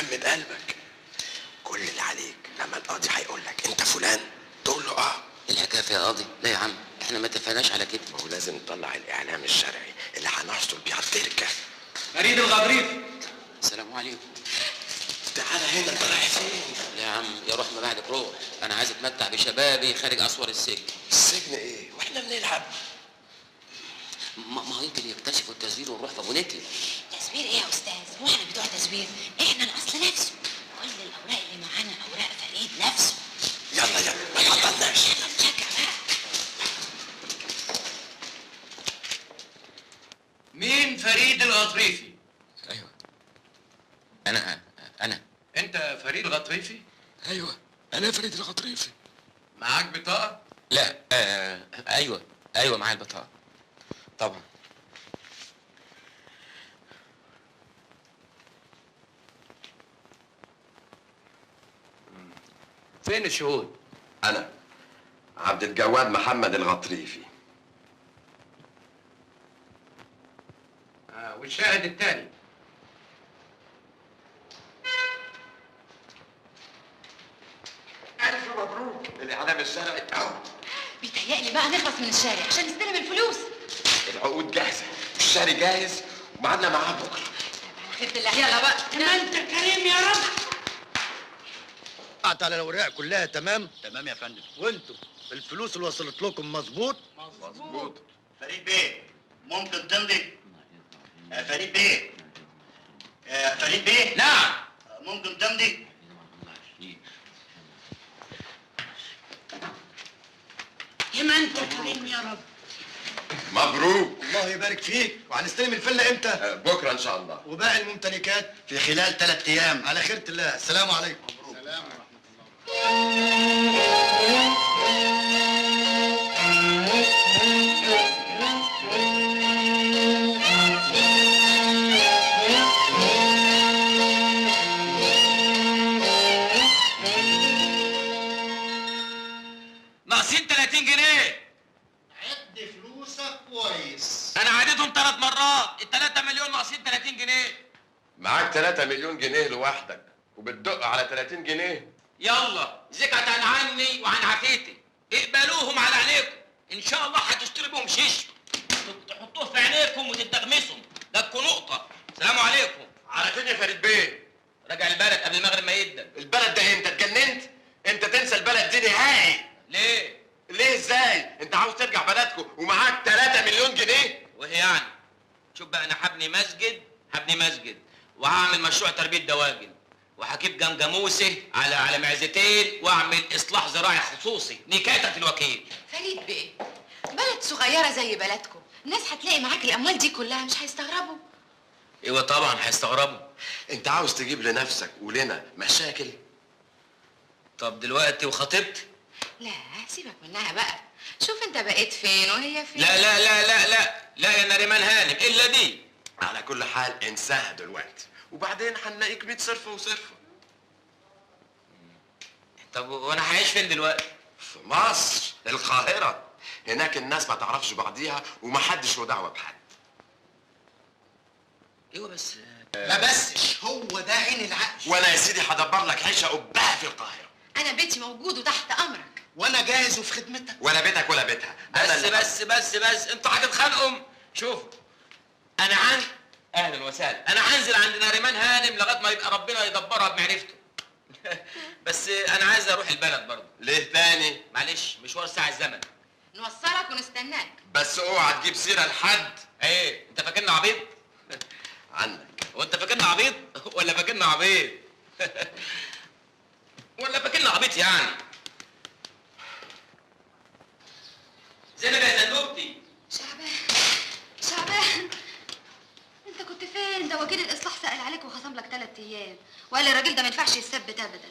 جمد قلبك. كل اللي عليك لما القاضي هيقول لك انت فلان تقول له اه. الحكاية فيها قاضي؟ لا يا عم، احنا ما اتفقناش على كده. ما هو لازم نطلع الاعلام الشرعي اللي هنحصل بيه على التركة. فريد الغضريفي. السلام عليكم. تعالى هنا، انت رايح فين؟ لا يا عم، يا روح ما بعدك روح، انا عايز اتمتع بشبابي خارج اسوار السجن. السجن ايه؟ واحنا بنلعب؟ ما هو يمكن يكتشفوا التزوير ونروح في ابو نتل. تزوير ايه يا استاذ؟ هو احنا بتوع تزوير؟ احنا الاصل نفسه، كل الاوراق اللي معانا اوراق فريد نفسه. يلا يلا ما تعطلناش. يلا نشجع بقى. مين فريد الغطريفي؟ ايوه انا. انت فريد الغطريفي؟ ايوه انا فريد الغطريفي. معاك بطاقة؟ لا. ايوه معايا البطاقة طبعا. فين الشهود؟ انا عبد الجواد محمد الغطريفي. والشاهد الثاني؟ ألف مبروك، الإعلام الشرعي أهو. بيتهيألي بقى نخلص من الشارع عشان نستلم الفلوس. العقود جاهزة والشاري جاهز وميعادنا معاه بكرة. على خيرة الله، يلا بقى. ما أنت كريم يا رب. قطعت على الأوراق كلها تمام؟ تمام يا فندم. وأنتوا الفلوس اللي وصلت لكم مظبوط؟ مظبوط. فريد بيه ممكن تمضي؟ فريد بيه، فريد بيه. نعم. ممكن تمضي؟ يا ما انت كريم يا رب. مبروك. الله يبارك فيك. وهنستلم الفلة امتى؟ بكره ان شاء الله. وباقي الممتلكات في خلال 3 ايام على خيرة الله. السلام عليكم. مبروك. سلام ورحمة ناقصين 30 جنيه. عد فلوسك كويس. انا عديتهم 3 مرات، ال 3 مليون ناقصين 30 جنيه. معاك 3 مليون جنيه لوحدك وبتدق على 30 جنيه. يلا زكاة عني وعن عافيتي، اقبلوهم على عينيكم، ان شاء الله هتشتري بهم شيش تحطوه في عينيكم وتتدغمسوا، ده نقطة. سلام عليكم. على فين يا فريد بيه؟ راجع البلد قبل المغرب ما يبدأ. البلد ده انت اتجننت؟ انت تنسى البلد دي نهائي. ليه؟ ليه ازاي؟ انت عاوز ترجع بلدكم ومعاك 3 مليون جنيه؟ وايه يعني؟ شوف بقى، انا هبني مسجد، هبني مسجد، وهعمل مشروع تربية دواجن، وهجيب جمجموسه على معزتين، واعمل اصلاح زراعي خصوصي نكاية في الوكيل. فريد بيه، بلد صغيرة زي بلدكم، الناس هتلاقي معاك الاموال دي كلها، مش هيستغربوا؟ ايوه طبعا هيستغربوا. انت عاوز تجيب لنفسك ولنا مشاكل؟ طب دلوقتي وخطيبتي؟ لا سيبك منها بقى، شوف انت بقيت فين وهي فين. لا لا لا لا لا لا يا نريمان هانم الا دي. على كل حال انساها دلوقتي، وبعدين هنلاقيك 100 صرفه وصرفه. طب وانا هعيش فين دلوقتي؟ في مصر، القاهرة. هناك الناس ما تعرفش بعضيها ومحدش له دعوة بحد. ايوه بس ما بسش، هو ده عين العقل. وانا يا سيدي هدبر لك عيشة قبها في القاهرة. أنا بيتي موجود وتحت أمرك. وأنا جاهز وفي خدمتك. ولا بيتك ولا بيتها. بس بس بس بس انتوا هتتخانقوا. شوف أنا أهلا وسهلا، أنا هنزل عند نريمان هانم لغاية ما يبقى ربنا يدبرها بمعرفته. بس أنا عايز أروح البلد برضه. ليه تاني؟ معلش مشوار ساعة زمن. نوصلك ونستناك. بس اوعى تجيب سيرة لحد. إيه؟ أنت فاكرني عبيط؟ عنك. هو أنت فاكرني عبيط؟ ولا فاكرني عبيط؟ ولا فاكرني عبيط يعني؟ زينب يا زنوبتي. شعبان، شعبان انت كنت فين؟ ده وكيل الاصلاح سأل عليك وخصم لك 3 ايام، وقال الراجل ده ما ينفعش يتثبت ابدا.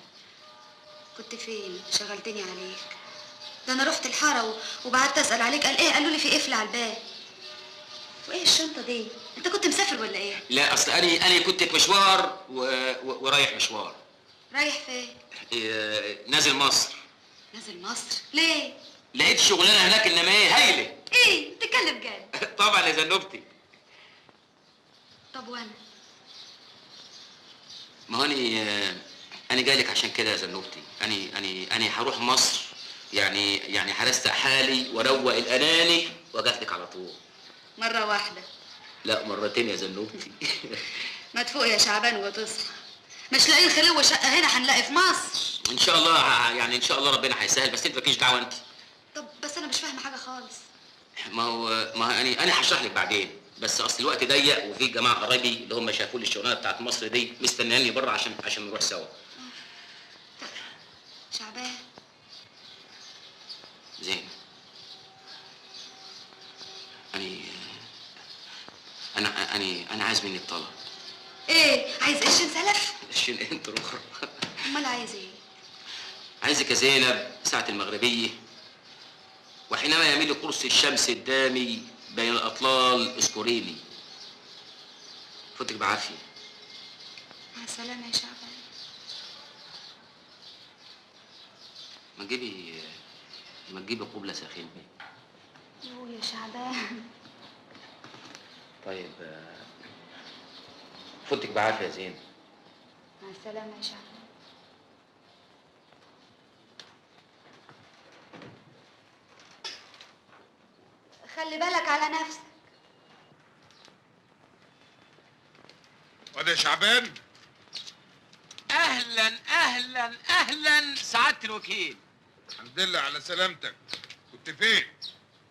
كنت فين؟ شغلتني عليك. ده انا رحت الحارة وبعت اسال عليك، قال ايه؟ قالوا لي في قفل على الباب. وايه الشنطة دي؟ انت كنت مسافر ولا ايه؟ لا اصل انا كنت في مشوار ورايح مشوار. رايح فين؟ إيه، نازل مصر. نازل مصر؟ ليه؟ لقيت شغلانة هناك انما ايه هايلة. ايه؟ بتتكلم جد؟ طبعا يا زنوبتي. طب وانا؟ ما هو انا جاي لك عشان كده يا زنوبتي. انا هروح مصر، يعني هرستق حالي واروق الاناني واجات لك على طول. مرة واحدة؟ لا مرتين يا زنوبتي. ما تفوق يا شعبان وتصحى، مش لاقيين خلو شقه هنا هنلاقي في مصر. ان شاء الله، يعني ان شاء الله ربنا هيسهل، بس انت مالكيش دعوه انت. طب بس انا مش فاهمه حاجة خالص. ما هو انا هشرح لك بعدين، بس اصل الوقت ضيق وفي جماعة قرايبي اللي هم شافوا لي الشغلانة بتاعت مصر دي مستنياني بره عشان نروح سوا. طب شعبان. زين، انا انا انا عايز منك طلب. ايه؟ عايز قرشين سلف؟ قرشين انت الاخرى. امال عايز ايه؟ عايزك يا زينب ساعة المغربية، وحينما يميل قرص الشمس الدامي بين الأطلال اذكريني. فوتك بعافية. مع السلامة يا شعبان. ما تجيبي قبلة ساخنة. يوه يا شعبان. طيب فوتك بعافية يا زينب. مع السلامة يا شعبان. خلي بالك على نفسك. وده يا شعبان. اهلا اهلا اهلا سعادة الوكيل. الحمد لله على سلامتك. كنت فين؟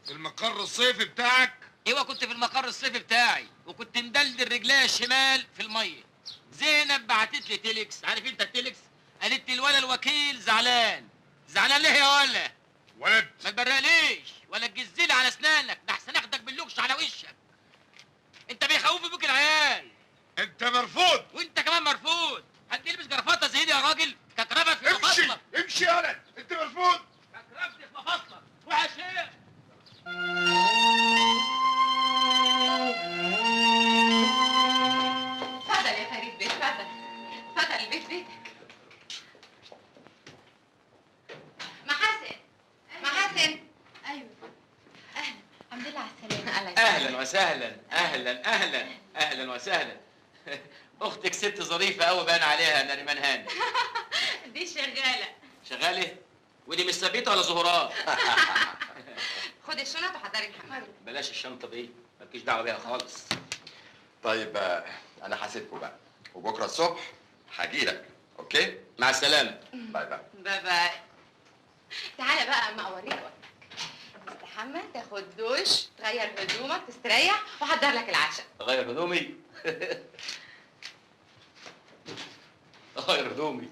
في المقر الصيفي بتاعك؟ ايوه كنت في المقر الصيفي بتاعي، وكنت مدلدل رجليا الشمال في المية. زينب بعتت لي تيلكس، عارف انت التيلكس؟ قالت لي الولا الوكيل زعلان. زعلان ليه يا ولا؟ ولد ما تبرقليش ولا تجزلي على اسنانك، ده احسن اخدك باللوكش على وشك. انت بيخوفوا بيك العيال. انت مرفوض. وانت كمان مرفوض. حد يلبس جرافطه زي دي يا راجل؟ ككرفت في مفاصلك. امشي امشي يا ولد، انت مرفوض. ككرفت في مفاصلك. روح يا شيخ. اتفضل يا فريد بيه، اتفضل اتفضل، البيت بيتك. محاسن محاسن. ايوه اهلا، الحمد لله على السلامة. اهلا وسهلا، اهلا اهلا اهلا وسهلا. اختك ست ظريفة قوي باين عليها نريمان هاني. دي شغالة. شغالة؟ ودي مش ثابتة ولا زهورات؟ خد الشنط وحضري الحمام. بلاش الشنطة دي، مالكيش دعوه بيها خالص. طيب انا هسيبكم بقى، وبكره الصبح هجيلك. okay؟ مع السلامة. bye bye. bye bye. تعالى بقى اما اوريك اوضتك. تستحمى، تاخد دوش، تغير هدومك، تستريح، واحضر لك العشاء. اغير هدومي؟ اغير هدومي.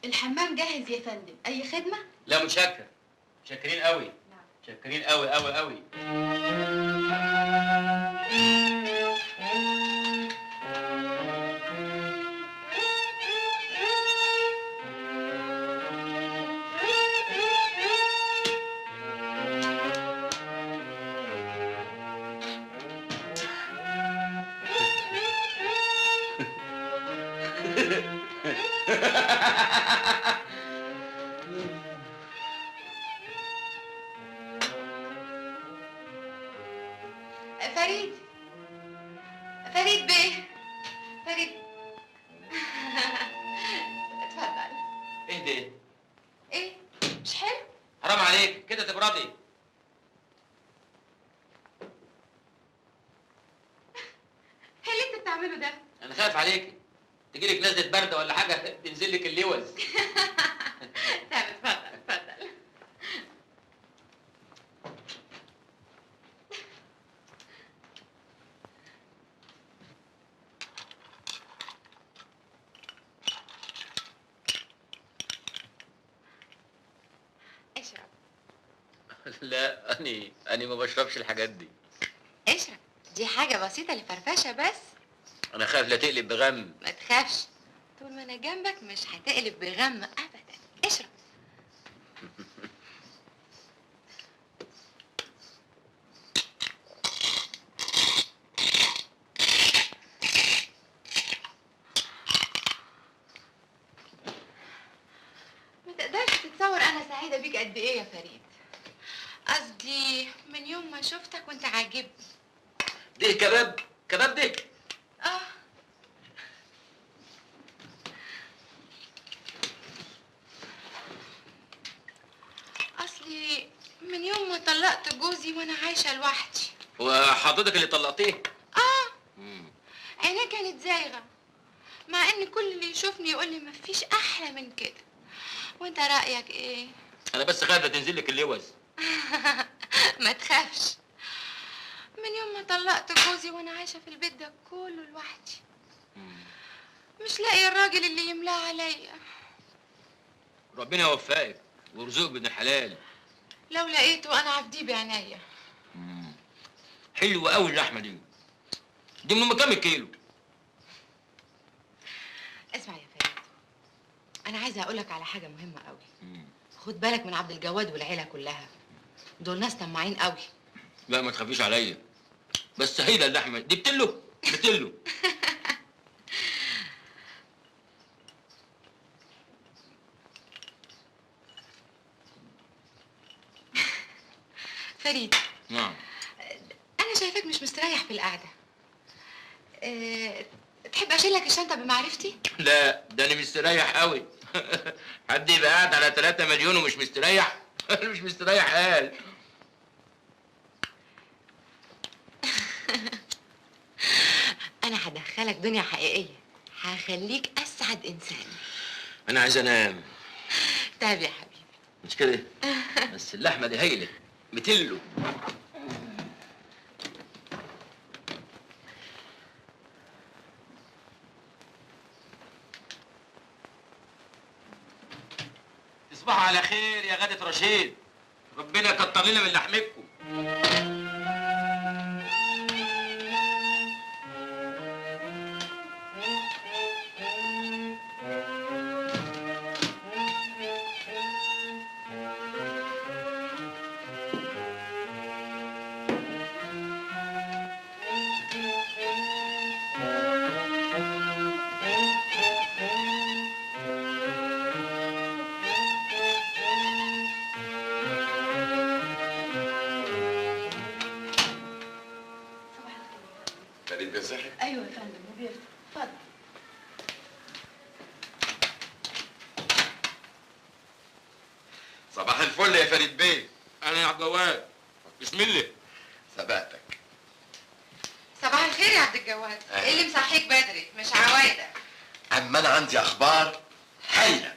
الحمام جاهز يا فندم، اي خدمة؟ لا متشكر، متشكرين قوي. نعم متشكرين قوي قوي قوي. فريد، فريد بيه، فريد. اتفضل. ايه ده؟ ايه؟ مش حلو؟ حرام عليك كده تبردي. ايه اللي انت بتعمله ده؟ انا خايف عليك تجيلك نزلة باردة ولا حاجة تنزل لك اللوز. طب اتفضل اتفضل. اشرب. لا أنا ما بشربش الحاجات دي. اشرب، دي حاجة بسيطة لفرفشة بس. أنا خايف لا تقلب بغم. ما تخافش، طول ما أنا جنبك مش هتقلب بغم أبدا. اشرب. ما تقدرش تتصور أنا سعيدة بيك قد إيه يا فريد. قصدي من يوم ما شفتك وأنت عاجبني. ده كباب؟ كباب ده؟ اصلي من يوم ما طلقت جوزي وانا عايشه لوحدي. وحضرتك اللي طلقتيه؟ اه. عينيه كانت زايغه، مع ان كل اللي يشوفني يقول لي مفيش احلى من كده. وانت رايك ايه؟ انا بس خايفة تنزل لك اللوز. ما تخافش، من يوم ما طلقت جوزي وانا عايشه في البيت ده كله لوحدي، مش لاقي الراجل اللي يملاه عليا. ربنا يوفقك ويرزقك بابن الحلال. لو لقيته انا عفديه بعينيا. حلوة قوي اللحمة دي. دي من كام الكيلو؟ اسمع يا فريد، انا عايزه اقولك على حاجة مهمة قوي. خد بالك من عبد الجواد والعيلة كلها، دول ناس طماعين قوي. لا ما تخافيش عليا، بس هيله اللحمة دي بتلو بتلو. فريد. نعم. انا شايفاك مش مستريح في القعدة. تحب اشيل لك الشنطة بمعرفتي؟ لا ده انا مستريح قوي. حد يبقى قاعد على 3 مليون ومش مستريح؟ مش مستريح قال. انا هدخلك دنيا حقيقية، هخليك اسعد انسان. انا عايز انام. طيب يا حبيبي. مش كده؟ بس اللحمة دي هايلة، متلو. تصبحوا على خير يا غادة رشيد، ربنا يكتر لنا من لحمتكم. ايوه يا فندم وبيفتح. اتفضل. صباح الفل يا فريد بيه. انا يا عبد الجواد. بسم الله. سبقتك. صباح الخير يا عبد الجواد. ايه اللي مصحيك بدري؟ مش عوايدك. اما انا عندي اخبار هايلة.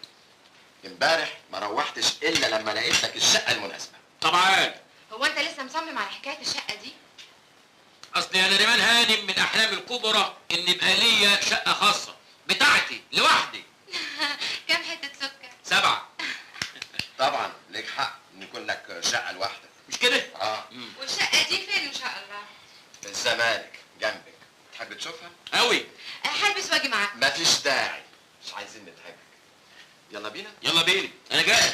امبارح ما روحتش الا لما لقيت لك الشقة المناسبة. طبعا. هو انت لسه مصمم على حكاية الشقة دي؟ اصل يا نريمان هانم من احلامي الكبرى ان يبقى ليا شقه خاصة بتاعتي لوحدي. كام حتة سكر؟ 7. طبعا ليك حق ان يكون لك شقه لوحدك، مش كده؟ اه. والشقه دي فين ان شاء الله؟ في الزمالك جنبك. تحب تشوفها؟ قوي. هلبس واجي معاك. مفيش داعي، مش عايزين نتعبك. يلا بينا. يلا بينا، انا جاهز.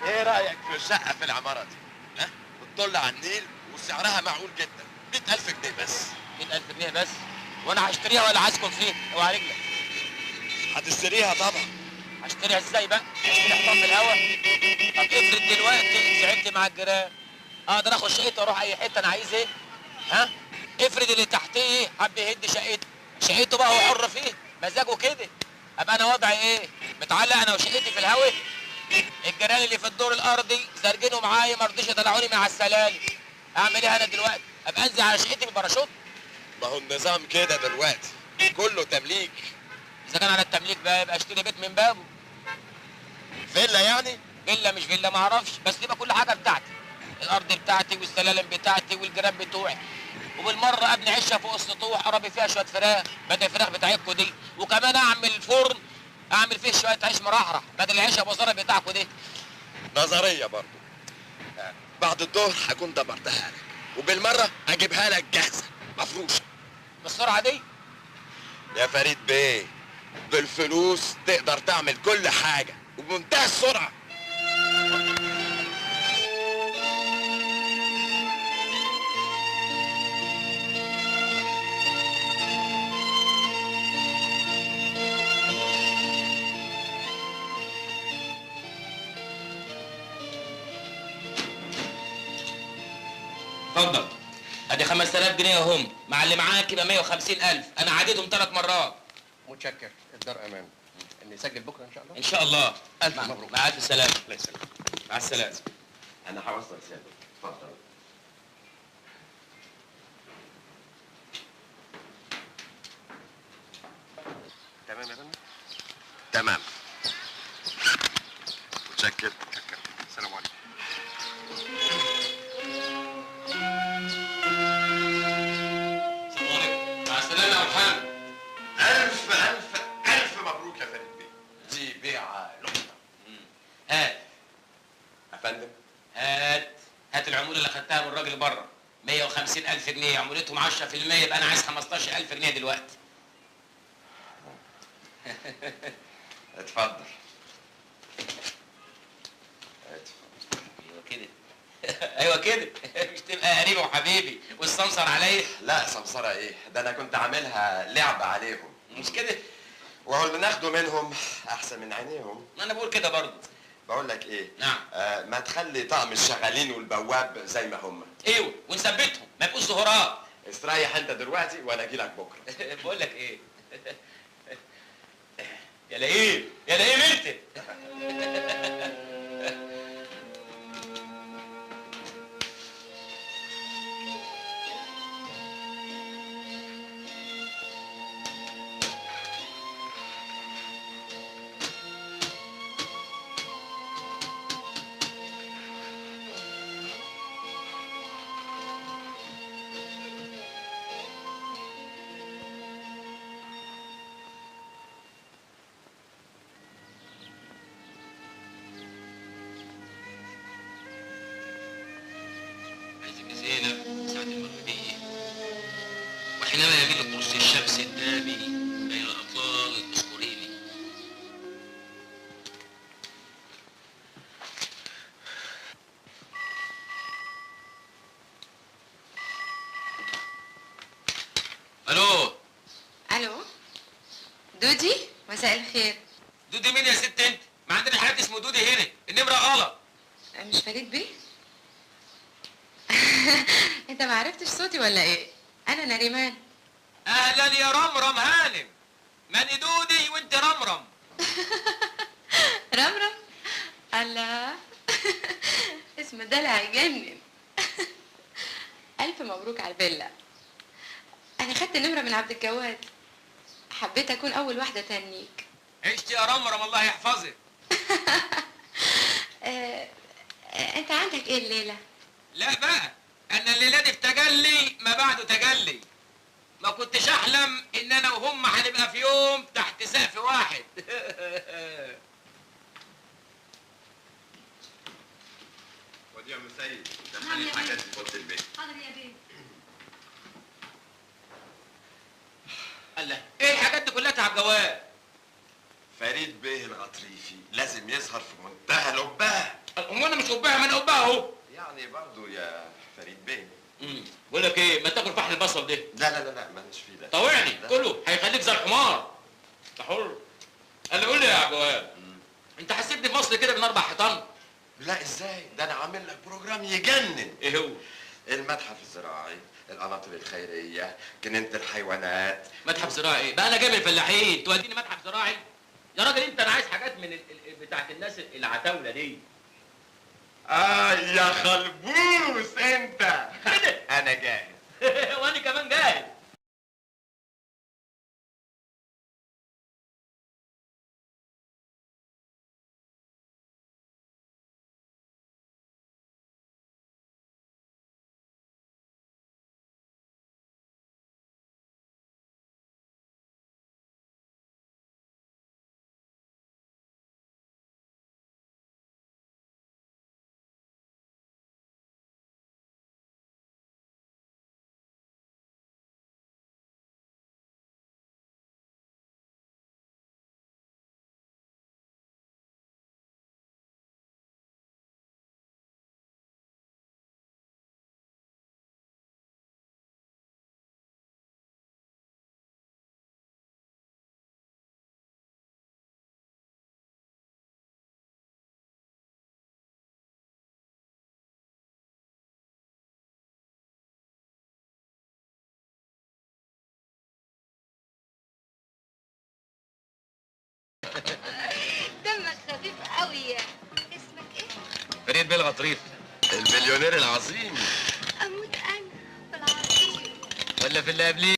ايه رأيك في الشقة في العمارة دي؟ ها؟ بتطل على النيل وسعرها معقول جدا، 100,000 جنيه بس. 100,000 جنيه بس؟ وانا هشتريها ولا هسكن فيها؟ اوعى رجلك. هتشتريها طبعا. هشتريها ازاي بقى؟ هشتري حطام في الهوا؟ طب افرض دلوقتي زعلت مع الجيران، اقدر اخد شقتي واروح اي حتة انا عايز ايه؟ ها؟ افرض اللي تحتيه حب يهد شقته، شقته بقى هو حر فيه، مزاجه كده. ابقى انا وضعي ايه؟ متعلق انا وشقتي في الهوا؟ الجيران اللي في الدور الارضي زرجينه معايا ما رضيش يطلعوني من على السلالم. اعمل ايه انا دلوقتي؟ ابقى انزل على شقتي بالباراشوت؟ ما هو النظام كده دلوقتي، كله تمليك. اذا كان على التمليك بقى يبقى اشتري بيت من بابه. فيلا يعني؟ فيلا مش فيلا ما اعرفش، بس يبقى كل حاجة بتاعتي. الارض بتاعتي والسلالم بتاعتي والجيران بتوعي. وبالمره ابني عشه فوق السطوح اربي فيها شوية فراخ بدل الفراخ بتاعتكم دي، وكمان اعمل فرن اعمل فيه شوية عيش مرحرح بدل العيش ابو زرع بتاعكم دي. نظرية برضو. بعد الظهر هكون دبرتها لك، وبالمره هجيبها لك جاهزة مفروشه. بالسرعة دي؟ يا فريد بيه، بالفلوس تقدر تعمل كل حاجة وبمنتهى السرعة. اتفضل. ادي 5000 جنيه اهم، مع اللي معاك يبقى 150,000، انا عديتهم 3 مرات. متشكر، الدار امان. نسجل بكره ان شاء الله. ان شاء الله. الف مبروك. مع الف سلامه. الله يسلمك. مع السلامة. انا هوصل سيادتك، اتفضل. تمام يا فندم؟ تمام. متشكر. متشكر. السلام عليكم. السلام عليكم. مع السلامة يا محمد. ألف ألف ألف مبروك يا فريد بيه، دي بيعة لقطة. هات يا فندم. هات العمولة اللي خدتها من الراجل بره، 150,000 جنيه، عمولتهم 10%، يبقى أنا عايز 15,000 جنيه دلوقتي. اتفضل. اتفضل. ايوه كده. ايوه كده. مش تبقى قريبه وحبيبي والسمسر عليا؟ لا سمسره ايه؟ ده انا كنت عاملها لعبه عليهم. مش كده؟ وهو اللي ناخده منهم احسن من عينيهم. ما انا بقول كده برضه. بقول لك ايه؟ نعم. ما تخلي طقم الشغالين والبواب زي ما هم. ايوه ونثبتهم ما يبقوش ظهورات. استريح انت دلوقتي وانا اجي لك بكره. بقول لك ايه؟ يا لئيم يا لئيم انت. زينب ساعة المغربية، وحينما يميل قرص الشمس الدامي بين الأطلال الأسطوريني. ألو. ألو دودي، مساء الخير. دودي مين يا ست أنت؟ ما عندنا حد اسمه دودي هنا، النمرة غلط. مش فريد بيه؟ انت ما عرفتش صوتي ولا ايه؟ انا نريمان. اهلا يا رمرم هانم. ماني دودي وانت رمرم. رمرم؟ الله، اسم دلع يجنن. الف مبروك على الفيلا. انا خدت النمرة من عبد الجواد، حبيت اكون اول واحدة تهنيك. عشت يا رمرم، الله يحفظك. انت عندك ايه الليلة؟ لا بقى، انا الليلة دي في تجلي ما بعده تجلي. ما كنتش احلم ان انا وهم هنبقى في يوم تحت سقف واحد. ودي يا عم سيد، دخلي الحاجات دي في اوضة البيت. حاضر يا بيه. الله، ايه الحاجات دي كلها يا عبد الجواد؟ فريد بيه الغطريفي لازم يظهر في منتهى القبهه. هو انا مش قبهه؟ ما انا قبهه اهو. يعني برضه يا فريد بيه. بقول لك ايه، ما تاكل فحل البصل ده. لا لا لا لا، ماليش فيه ده. طوعني كله هيخليك زي الحمار. انت حر. قال لي قول لي يا عبد الجواد، انت حسيتني في مصر كده من 4 حيطان؟ لا ازاي، ده انا عامل لك program يجنن. ايه هو؟ المتحف الزراعي، القناطر الخيرية، جنينة الحيوانات. متحف زراعي ايه؟ بقى انا جايب الفلاحين توديني متحف زراعي؟ يا راجل انت، انا عايز حاجات من بتاعت الناس العتاوله دي. يا خلبوس انت. انا جاهز. وانا كمان جاهز. فريد بيه الغطريفي. المليونير العظيم. اموت انا في العظيم ولا في اللي قبليه؟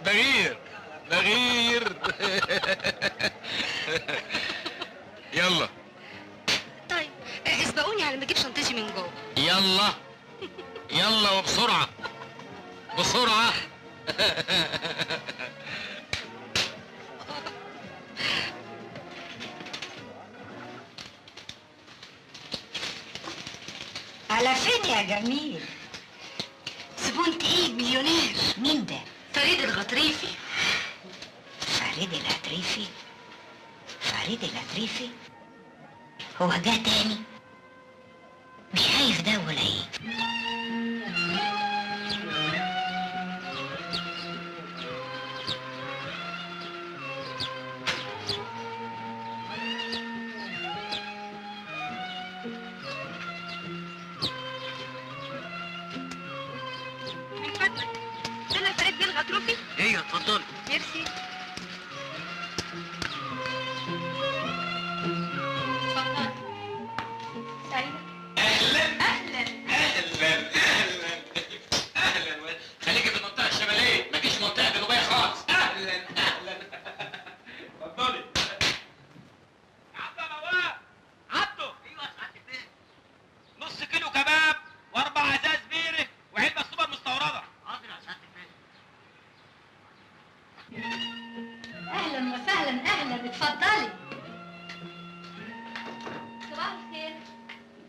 بغير بغير. يلا طيب اسبقوني على ما اجيب شنطتي من جوه. يلا يلا وبسرعة بسرعة. على فين يا جميل؟ زبون تقيل مليونير. مين ده؟ فريد الغطريفي. فريد الغطريفي؟ فريد الغطريفي؟ هو جه تاني؟ مش خايف ده ولا ايه؟ من فضلك انا فريد بيه الغطروفي؟ ايوه اتفضلي. ميرسي. اتفضل. سعيدة. اهلا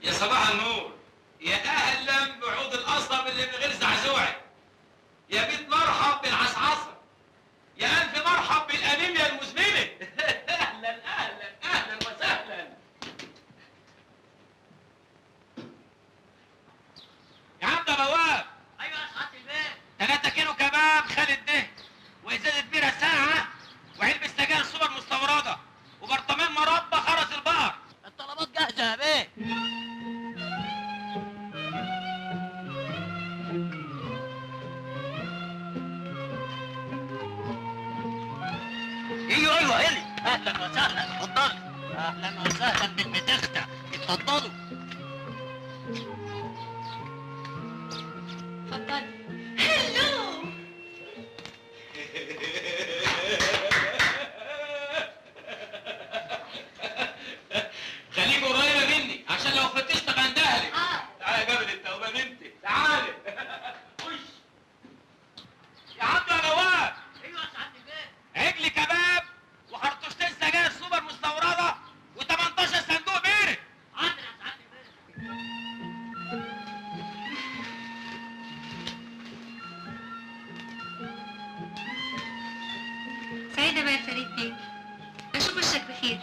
يا صباح النور، يا اهلا بعود القصب اللي من غير زعزوعي، يا بيت مرحب بالعصعصه، يا الف مرحب بالانيميا المزمنة. اهلا اهلا اهلا وسهلا. يا عم ده بواب. ايوه يا سعادة البيت. 3 كيلو كباب خالد ده، وازازه بيره ساعة، وعلبة سجاير سوبر مستورده، وبرطمان مربى خرز البقر. الطلبات جاهزة يا بيه. ايوه ايوه هلي. اهلا وسهلا، اتفضلي. اهلا وسهلا بالمتختة، اتفضلوا. اتفضلي. هلو. خليك قريبه مني عشان لو فتشت هندهلك. تعالى يا جبل انت وما بنتي، تعالي. خش يا عبد يا نواب. ايوه يا سعادة البيت. عجل كباب وخرطوشتين سجاير سوبر مستورده و18 صندوق بيرة. حاضر يا سعادة البيت. سعيدة بقى يا فريد بيه، أشوف وشك بخير.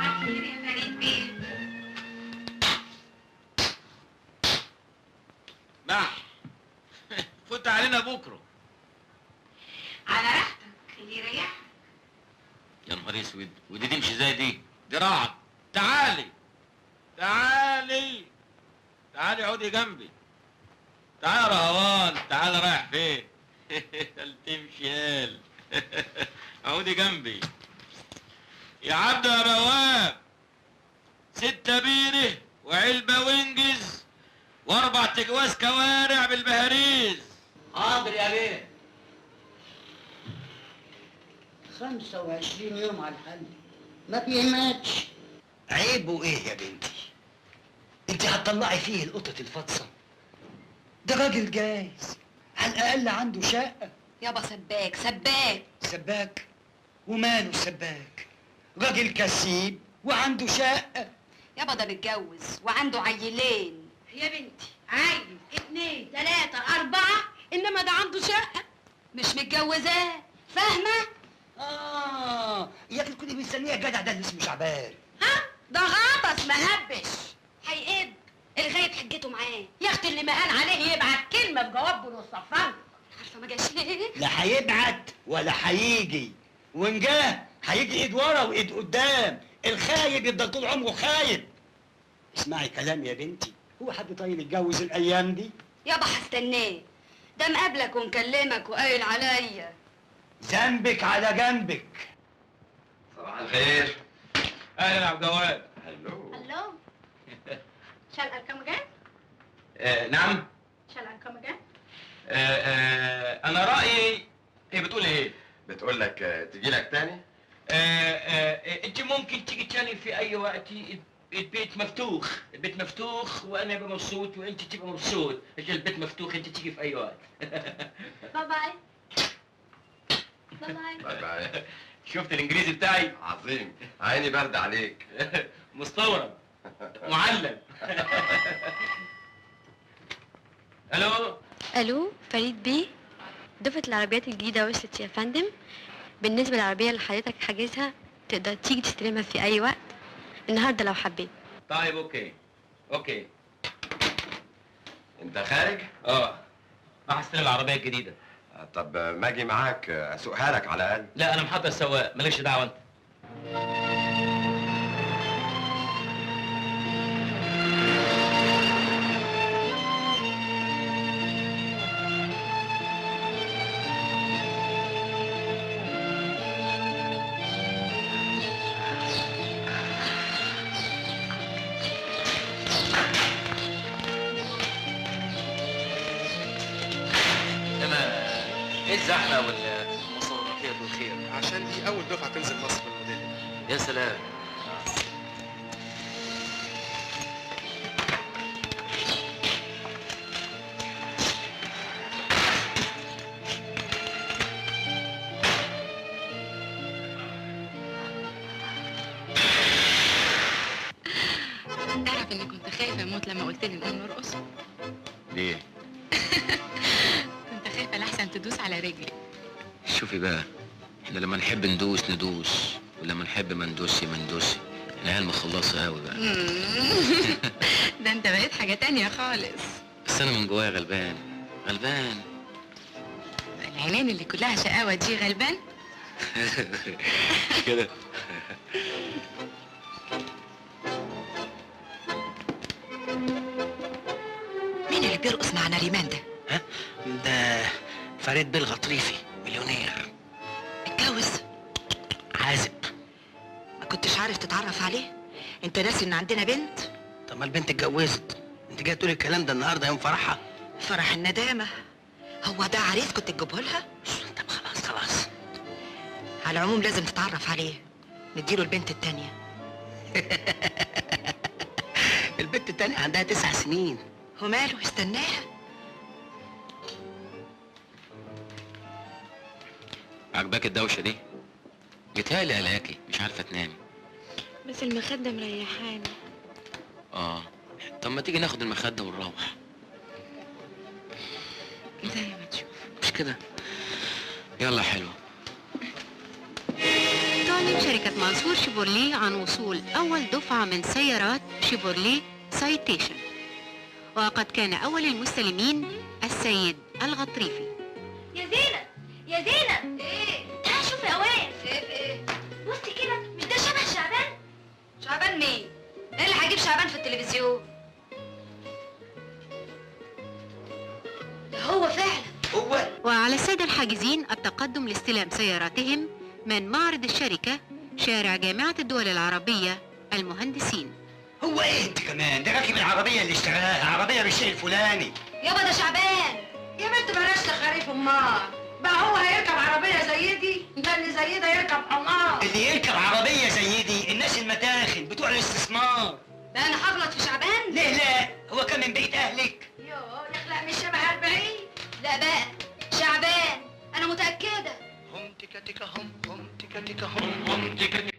على خير يا فريد بيه. مح فوت علينا بكره. على راحتك، اللي يريحك. يا نهار اسود، ودي تمشي زي دي؟ دراعك. تعالي تعالي تعالي، اقعدي جنبي. تعالي يا رهوان، تعالي. رايح فين؟ تمشي يال. اقعدي جنبي يا عبد يا بواب. 6 بيره وعلبة وينجز و4 تجواز كوارع بالبهاريز. حاضر يا بيه. 25 يوم على الحل، ما بيهمتش. عيبه ايه يا بنتي؟ انت هتطلعي فيه القطط الفاطسه؟ ده راجل جايز، على الاقل عنده شقه. يابا سباك سباك سباك؟ وماله سباك؟ راجل كسيب وعنده شقه. يابا ده متجوز وعنده عيلين. يا بنتي عيل 2 3 4، انما ده عنده شقه. مش متجوزاه، فاهمه؟ يا اخي كنت مستنيه الجدع ده اللي اسمه شعبان. ها ده غطس مهبش، هيقب الغايب حجته معاه. يا اختي اللي ما قال عليه يبعت كلمة بجواب بنص فرنك. عارفه ما جاش ليه؟ لا هيبعت ولا هيجي، وان جه هيجي ايد ورا وايد قدام. الخايب يفضل طول عمره خايب. اسمعي كلام يا بنتي، هو حد طيب يتجوز الايام دي؟ يابا هستناه، ده مقابلك ومكلمك وقايل عليا. ذنبك على جنبك. صباح الخير. اهلا يا عبد الجواد. hello hello. Shall I come again؟ نعم. Shall I come again؟ انا رايي. هي بتقول ايه؟ بتقول لك تجي لك تاني؟ انت ممكن تيجي تاني في اي وقت. البيت مفتوح، البيت مفتوح، وانا ابقى مبسوط وانت تبقى مبسوط. البيت مفتوح، انت تيجي في اي وقت. bye bye. bye bye. bye bye. شفت الانجليزي بتاعي؟ عظيم، عيني برد عليك. مستورد معلم. الو الو فريد بيه، دفعة العربيات الجديدة وصلت يا فندم. بالنسبة للعربية اللي حضرتك حاجزها تقدر تيجي تستلمها في أي وقت النهاردة لو حبيت. طيب okay okay. انت خارج؟ اه راح استلم العربية الجديدة. طب ما اجي معاك اسوقها لك على الأقل. لا أنا محضر السواق، مالكش دعوة أنت. ايه الزحمة والمصور الخير؟ عشان دي اول دفعه تنزل يا سلام. تعرف اني كنت خايفة اموت لما قلت لي نقوم نرقص؟ ليه؟ كنت خايفة لحسن تدوس على رجلي. شوفي بقى، احنا لما نحب ندوس ندوس، ولما نحب ما ندوسي ما ندوسي. احنا عيال مخلصة قوي بقى. ده انت بقيت حاجة تانية خالص. بس انا من جوايا غلبان غلبان. العينين اللي كلها شقاوة دي غلبان؟ مش كده؟ مين اللي بيرقص مع نريمان ده؟ ها؟ ده فريد بيه الغطريفي، مليونير. اتجوز؟ عازب. ما كنتش عارف تتعرف عليه؟ انت ناسي ان عندنا بنت؟ طب ما البنت اتجوزت، انت جاي تقولي الكلام ده النهارده يوم فرحها؟ فرح الندامة. هو ده عريس كنت تجيبه لها؟ طب خلاص خلاص. على العموم لازم تتعرف عليه، نديله البنت التانية. البنت التانية عندها 9 سنين. وماله، استناها. عجباك الدوشة دي؟ جيتهالي قلقاكي، مش عارفة تنامي. بس المخدة مريحاني. اه، طب ما تيجي ناخد المخدة ونروح. زي ما تشوف. مش كده؟ يلا حلو. تعلن شركة منصور شيفورليه عن وصول أول دفعة من سيارات شيفورليه سايتيشن، وقد كان أول المستلمين السيد الغطريفي. يا زينة يا زينة، ايه؟ تعالي شوفي يا اوان. ايه في ايه؟ بصي كده، مش ده شبه شعبان؟ شعبان مين؟ ايه اللي هجيب شعبان في التلفزيون؟ ده هو فعلا هو. وعلى السادة الحاجزين التقدم لاستلام سياراتهم من معرض الشركة، شارع جامعة الدول العربية، المهندسين. هو ايه انت كمان؟ ده راكب العربية اللي اشتراها، عربية بالشيء الفلاني. يابا ده شعبان. يا بنت بلاش تخاريف امال، بقى هو هيركب عربية زي دي؟ ده اللي زي ده يركب حمار. اللي يركب عربية زي دي الناس المتاخن بتوع الاستثمار. بقى انا هغلط في شعبان؟ ليه لا؟ هو كان من بيت اهلك؟ يوه يخلق من شبه 40. لا بقى شعبان، انا متأكدة. هم تيكا تيكا هم هم تيكا تيكا هم هم تيكا.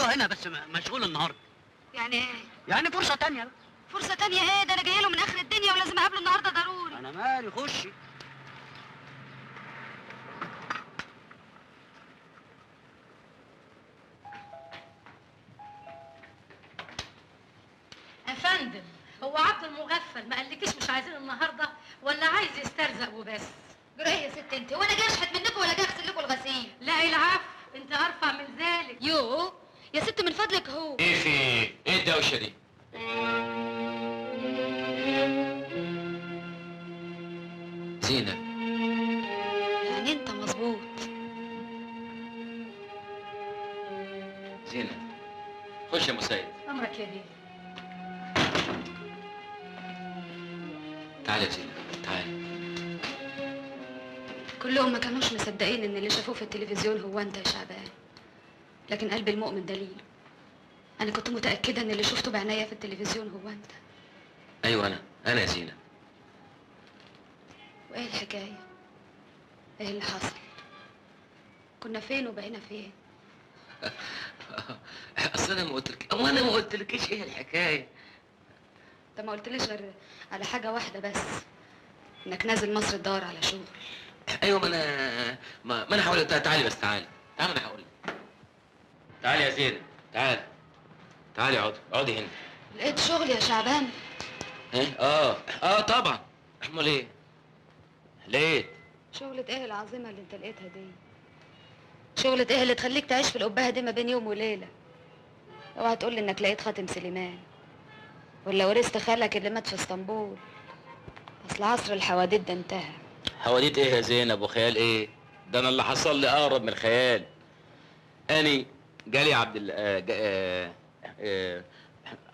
ايوه هنا، بس مشغول النهارده. يعني ايه؟ يعني فرصة تانية بقى. فرصة تانية ايه؟ ده انا جاية له من اخر الدنيا ولازم اقابله النهارده ضروري. انا مالي، خشي. افندم، هو عبد المغفل ما قالكيش مش عايزين النهارده ولا عايز يسترزق وبس؟ جرايه يا ست انت، وانا جاي اشحت منكم ولا جاي اغسل لكم الغسيل؟ لا العفو، انت ارفع من ذلك. يوه يا ست من فضلك. هو ايه في ايه؟ ايه الدوشة دي؟ زينب. يعني انت مظبوط. زينب خش يا مسيد. امرك يا بيه. تعالي يا زينب تعالي. كلهم ما كانوش مصدقين ان اللي شافوه في التلفزيون هو انت يا شعبان، لكن قلب المؤمن دليل. انا كنت متاكدة ان اللي شفته بعينيا في التلفزيون هو انت. ايوه انا يا زينب. وايه الحكاية؟ ايه اللي حصل؟ كنا فين وبقينا فين؟ اصل انا ما قلتلك، وانا ما قلتلكيش ايه الحكاية. انت ما قلتليش غير على حاجة واحدة بس، انك نازل مصر تدور على شغل. ايوه ما انا هقول لك. تعالي بس، تعالي تعالي، انا هقول لك. تعالي يا زينب، تعالي تعالي، اقعدي اقعدي هنا. لقيت شغل يا شعبان؟ ايه؟ اه طبعا. امال ايه؟ لقيت شغلة ايه العظيمة اللي انت لقيتها دي؟ شغلة ايه اللي تخليك تعيش في القبهة دي ما بين يوم وليلة؟ اوعى تقول لي انك لقيت خاتم سليمان، ولا ورثت خالك اللي مات في اسطنبول. اصل عصر الحواديت ده انتهى. حواديت ايه يا زينب وخيال ايه؟ ده انا اللي حصل لي اقرب من الخيال. اني جالي عبد ال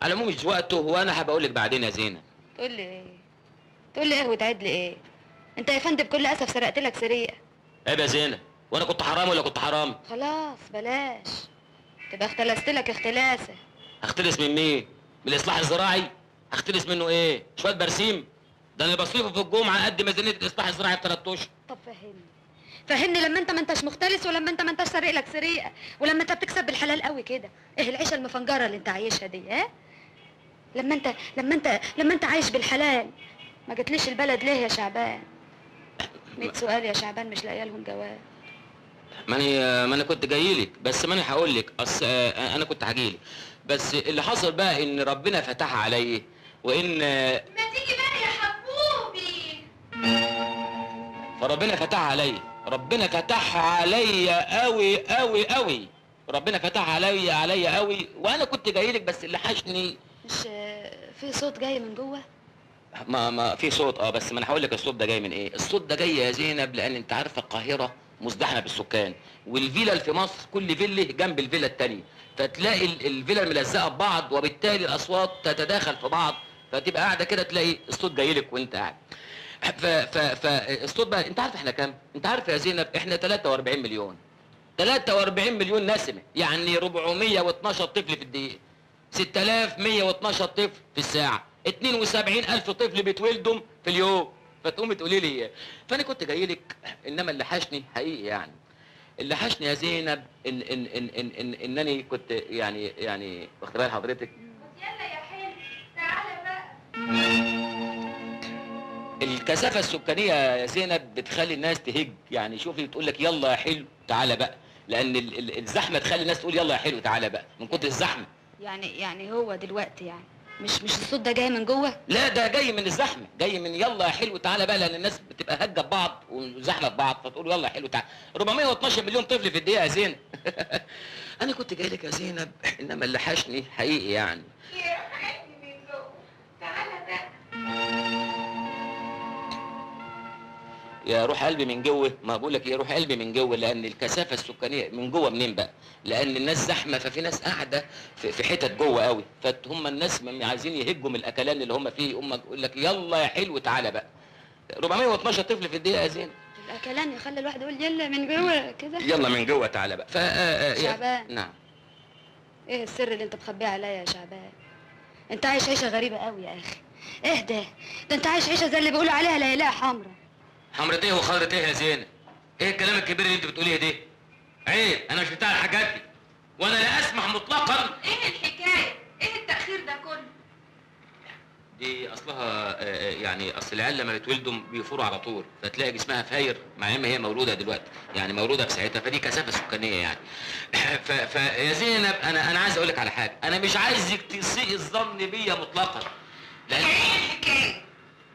على العموم مش وقته، وانا هبقى اقول لك بعدين يا زينب. تقول لي ايه؟ تقول لي ايه وتعيد لي ايه؟ انت يا فندم بكل اسف سرقت لك سرقه. عيب يا زينب، وانا كنت حرامي ولا كنت حرامي؟ خلاص بلاش، تبقى اختلست لك اختلاسه. هختلس من مين؟ من الاصلاح الزراعي؟ هختلس منه ايه؟ شوية برسيم؟ ده انا بصرفه في الجمعة قد ميزانية الاصلاح الزراعي ب3 اشهر. طب فهمني فهمني، لما انت ما انتش مختلس، ولما انت ما انتش سارق لك سرقه، ولما انت بتكسب بالحلال قوي كده، ايه العيشة المفنجره اللي انت عايشها دي؟ ها؟ لما انت لما انت لما انت عايش بالحلال ما جتليش البلد ليه يا شعبان؟ 100 سؤال يا شعبان مش لاقيه لهم جواب. ما انا كنت جايلك، بس ما انا هقول لك، اصل انا كنت هجيلك، بس اللي حصل بقى ان ربنا فتح عليا، وان ما تيجي بقى يا حبوبي. فربنا فتح عليا، ربنا فتح عليا قوي قوي قوي، ربنا فتح عليا قوي، وانا كنت جايلك بس اللي حشني. مش في صوت جاي من جوه؟ ما في صوت، بس ما انا هقول لك الصوت ده جاي من ايه؟ الصوت ده جاي يا زينب لان انت عارفه القاهرة مزدحمه بالسكان، والفيلا في مصر كل فيلا جنب الفيلا الثانية، فتلاقي الفيلا ملزقه ببعض، وبالتالي الاصوات تتداخل في بعض، فتبقى قاعدة كده تلاقي الصوت جاي لك وانت قاعد. فالصوت بقى، انت عارف احنا كام؟ انت عارف يا زينب احنا 43 مليون. 43 مليون نسمه، يعني 412 طفل في الدقيقة، 6112 طفل في الساعة، 72000 طفل بيتولدوا في اليوم. فتقومي تقولي لي، فانا كنت جاي لك، انما اللي حشني حقيقي يعني، اللي حشني يا زينب ان ان ان ان ان انني كنت يعني واخد بال حضرتك؟ يلا يا حلو تعالى بقى. الكثافة السكانية يا زينب بتخلي الناس تهج، يعني شوفي بتقول لك يلا يا حلو تعالى بقى، لان الزحمة تخلي الناس تقول يلا يا حلو تعالى بقى من كتر الزحمة. يعني هو دلوقتي يعني مش الصوت ده جاي من جوه؟ لا ده جاي من الزحمة، جاي من يلا يا حلو تعالى بقى، لان الناس بتبقى هجه ببعض وزحمه ببعض، فتقول يلا يا حلو تعالى. 412 مليون طفل في الدقيقة يا زينب. انا كنت جاي لك يا زينب، انما اللي حشني حقيقي يعني يا حلو من جوه تعالى بقى. يا روح قلبي من جوه، ما بقول لك يا روح قلبي من جوه، لان الكثافة السكانية من جوه منين بقى؟ لان الناس زحمة، ففي ناس قاعدة في حتت جوه قوي، فهم الناس عايزين يهجوا من الاكلان اللي هم فيه، هم يقول لك يلا يا حلو تعالى بقى. 412 طفل في الدقيقة يا زين. الاكلان يخلي الواحد يقول يلا من جوه كده، يلا من جوه تعالى بقى. شعبان. نعم. ايه السر اللي انت مخبيه عليا يا شعبان؟ انت عايش عيشه غريبة قوي يا اخي. اهدى، ده انت عايش عيشه زي اللي بيقولوا عليها ليلاء حمرا. حمرة ايه وخضرة ايه يا زينب؟ ايه الكلام الكبير اللي انت بتقوليه ده؟ عيب، انا مش بتاع الحاجات دي، وانا لا اسمح مطلقا. ايه الحكاية؟ ايه التاخير ده كله؟ دي اصلها يعني اصل العيال لما بيتولدوا بيفوروا على طول، فتلاقي جسمها فاير مع ان هي مولودة دلوقتي، يعني مولودة في ساعتها، فدي كثافة سكانية يعني. فيا زينب انا عايز اقول لك على حاجة، انا مش عايزك تسيء الظن بيا مطلقا. لان ايه الحكاية؟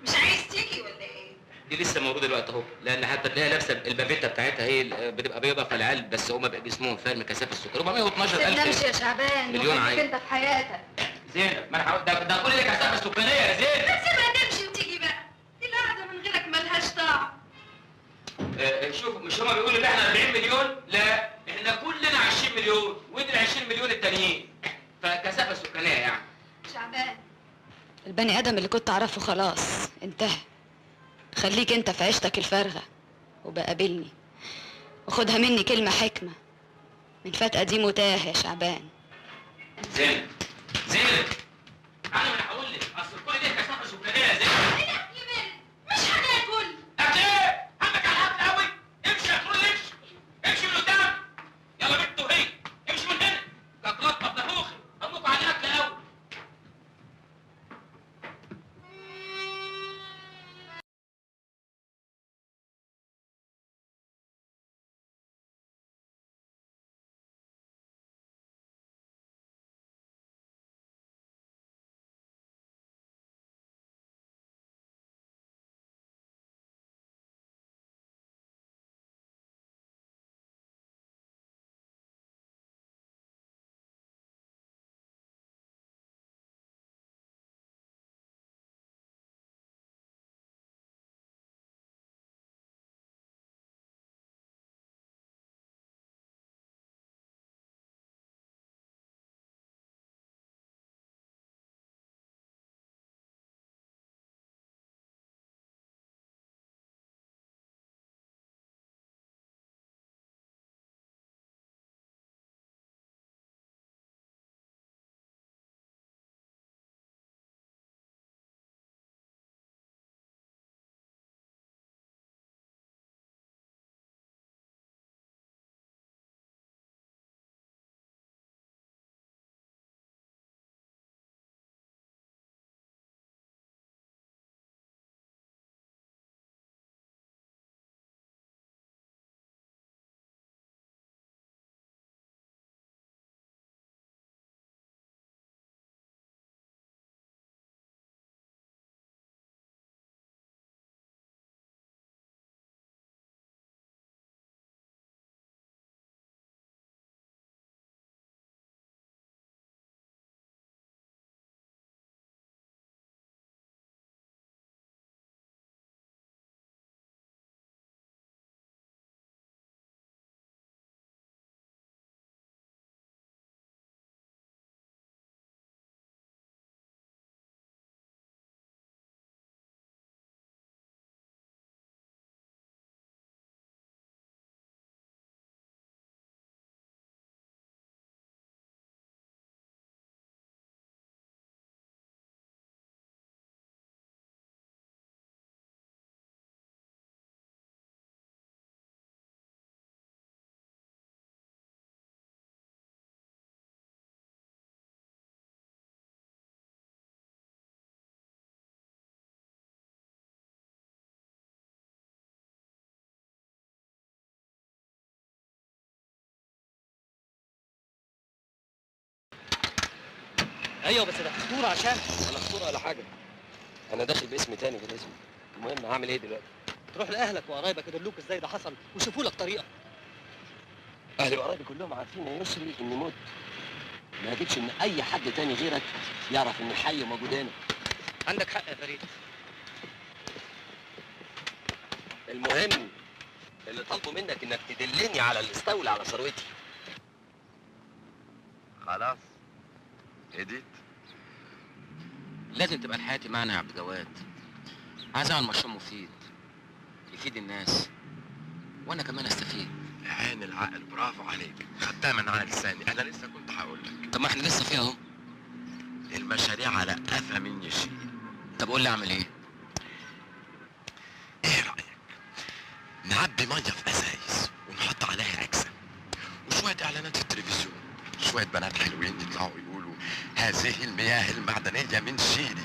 مش عايز تيجي ولا ايه؟ دي لسه موجودة دلوقتي اهو، لان حتى تلاقيها لابسه البافيتا بتاعتها هي بتبقى بيضة، فالعيال بس هما بقى جسمهم فاير من كثافة السكر. 412,000 سيبنا امشي يا شعبان، مليون عيل انت في حياتك. زينب ما انا ده كل ده كثافة سكانية يا زينب. ما تسيبها تمشي وتيجي بقى، دي القعدة من غيرك ملهاش طعم. شوف، مش هما بيقولوا ان احنا 40 مليون؟ لا، احنا كلنا 20 مليون، ودي ال 20 مليون التانيين، فكثافه سكانية يعني. شعبان، البني ادم اللي كنت اعرفه خلاص انتهى. خليك انت في عيشتك الفارغة وبقابلني، وخدها مني كلمة حكمه، من فتقه دي متاه يا شعبان. زينب زينب، انا هقول لك، اصل كل دي كثافة سكانية يا زينب. ايه الاكل مش هناكل؟ اكل ايه؟ همك على الاكل قوي. امشي يا كرول، امشي امشي من قدام، يلا بنت وهي امشي من هنا. كتلطف نافوخي، همكوا على الاكل قوي. ايوه بس ده خطورة عشان ولا خطورة ولا حاجة، انا داخل باسم تاني غير اسمي. المهم هعمل ايه دلوقتي؟ تروح لاهلك وقرايبك يدلوك ازاي ده حصل ويشوفوا لك طريقه. اهلي وقرايبي كلهم عارفين يا يسري اني مت، ما اجدش ان اي حد تاني غيرك يعرف اني حي وموجود هنا. عندك حق يا فريد. المهم اللي طالبه منك انك تدلني على اللي استولى على ثروتي. خلاص هديت؟ لازم تبقى لحياتي معنا يا عبد الجواد. عايز اعمل مشروع مفيد يفيد الناس وانا كمان استفيد. عين العقل، برافو عليك، خدتها من على لساني، انا لسه كنت هقول لك. طب ما احنا لسه فيها اهو. المشاريع على قفا من يشيل. طب قول لي اعمل ايه؟ ايه رايك نعبي مية في ازايز ونحط عليها اكسه وشوية اعلانات في التلفزيون، وشوية بنات حلوين يطلعوا يقولوا هذه المياه المعدنية من شيلي،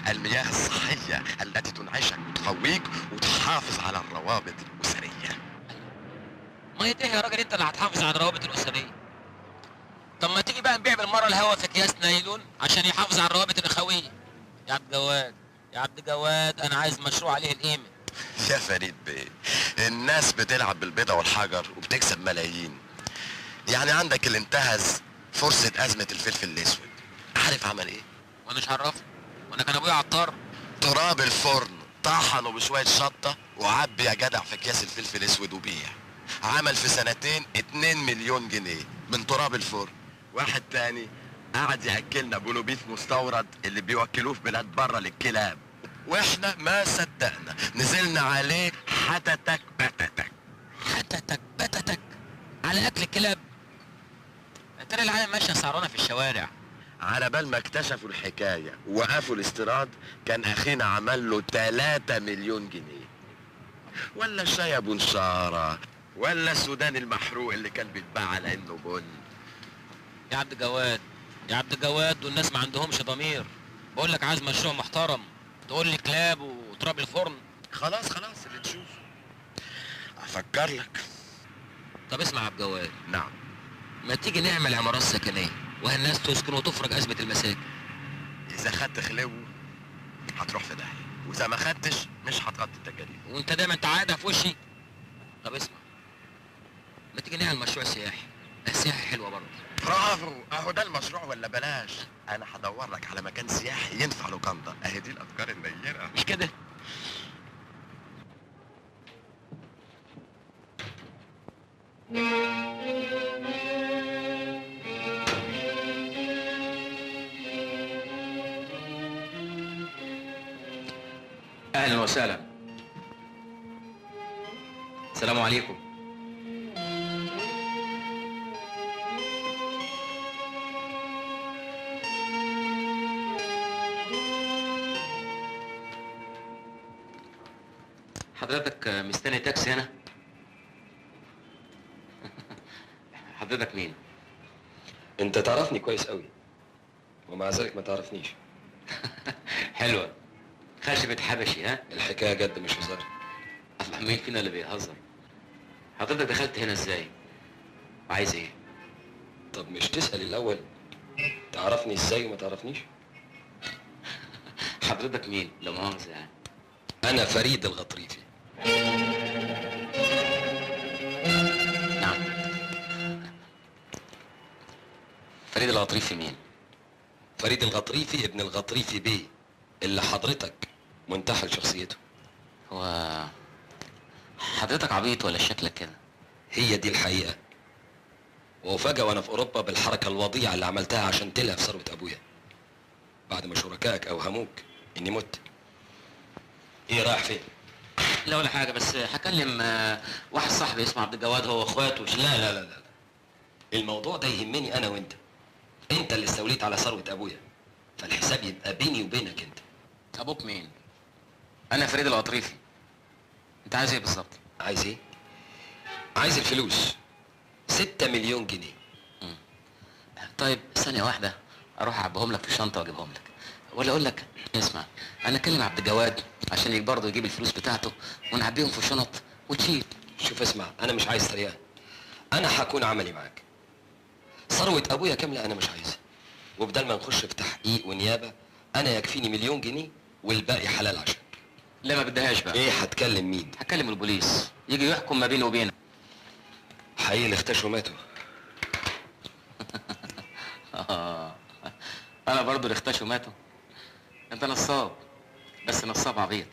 المياه الصحية التي تنعشك وتقويك وتحافظ على الروابط الاسرية. مية ايه يا راجل انت اللي هتحافظ على الروابط الاسرية؟ طب ما تيجي بقى نبيع بالمرة الهوا في اكياس نايلون عشان يحافظ على الروابط الاخوية. يا عبد الجواد، يا عبد الجواد، انا عايز مشروع عليه القيمة. يا فريد بيه، الناس بتلعب بالبيضه والحجر وبتكسب ملايين. يعني عندك اللي انتهز فرصة ازمة الفلفل الاسود، عارف عمل ايه؟ وانا مش عرفه، وانا كان ابويا عطار. تراب الفرن طحنه بشوية شطه وعبي يا جدع في اكياس الفلفل الاسود وبيع. عمل في سنتين 2 مليون جنيه من تراب الفرن. واحد تاني قعد ياكلنا بولوبيف مستورد اللي بيوكلوه في بلاد بره للكلاب، واحنا ما صدقنا، نزلنا عليه حتتك بتتك. حتتك بتتك على اكل الكلاب؟ ترى العالم ماشية سعرانه في الشوارع. على بال ما اكتشفوا الحكاية ووقفوا الاستيراد كان اخينا عمل له 3 مليون جنيه. ولا الشاي ابو نشاره، ولا السودان المحروق اللي كان بيتباع على انه بن. يا عبد الجواد، يا عبد الجواد، والناس ما عندهمش ضمير. بقول لك عايز مشروع محترم، تقول لي كلاب وتراب الفرن؟ خلاص خلاص اللي تشوفه افكر لك. طب اسمع يا عبد الجواد. نعم. ما تيجي نعمل عمارات سكنية وهالناس تسكن وتفرج ازمة المساكن. اذا خدت خلو هتروح في داهية، واذا ما خدتش مش هتغطي التكاليف. وانت دايما تعادها في وشي. طب اسمع، ما تيجي نعمل مشروع سياحي؟ السياحة حلوة برضه. برافو، اهو ده المشروع ولا بلاش. انا هدور لك على مكان سياحي ينفع لوكاندا. اهي دي الافكار النيره، مش كده؟ اهلا وسهلا. السلام عليكم. حضرتك مستني تاكسي هنا؟ حضرتك مين؟ انت تعرفني كويس قوي ومع ذلك ما تعرفنيش. حلوة خشبة حبشي. ها؟ الحكاية جد مش هزار. الله، مين فينا اللي بيهزر؟ حضرتك دخلت هنا ازاي؟ وعايز ايه؟ طب مش تسأل الأول تعرفني ازاي وما تعرفنيش؟ حضرتك مين؟ لا مؤاخذة يعني. أنا فريد الغطريفي. نعم. فريد الغطريفي مين؟ فريد الغطريفي ابن الغطريفي بيه اللي حضرتك منتحل شخصيته. هو حضرتك عبيط ولا شكلك كده؟ هي دي الحقيقة. وفجأة وأنا في أوروبا بالحركة الوضيعة اللي عملتها عشان تلهف ثروة أبويا بعد ما شركائك أوهموك إني مت. إيه رايح فين؟ لا ولا حاجة، بس هكلم واحد صاحبي اسمه عبد الجواد، هو واخواته. لا لا لا لا، الموضوع ده يهمني أنا وأنت. أنت اللي استوليت على ثروة أبويا، فالحساب يبقى بيني وبينك أنت. أبوك مين؟ أنا فريد الغطريفي. أنت عايز إيه بالظبط؟ عايز إيه؟ عايز الفلوس، 6 مليون جنيه. طيب ثانية واحدة أروح أعبهم لك في الشنطة وأجيبهم لك. ولا أقول لك اسمع، أنا أكلم عبد الجواد عشان برضه يجيب الفلوس بتاعته ونعبيهم في شنط وتشيل. شوف اسمع، أنا مش عايز طريقة، أنا هكون عملي معاك. ثروة أبويا كاملة أنا مش عايزها، وبدل ما نخش في تحقيق ونيابة أنا يكفيني 1,000,000 جنيه والباقي حلال عشان. لا ما بديهاش بقى. إيه هتكلم مين؟ هكلم البوليس يجي يحكم ما بيني وبينك. حقيقي اللي اختشوا ماتوا. أنا برضه اللي اختشوا ماتوا. أنت نصاب، بس نصاب عبيط.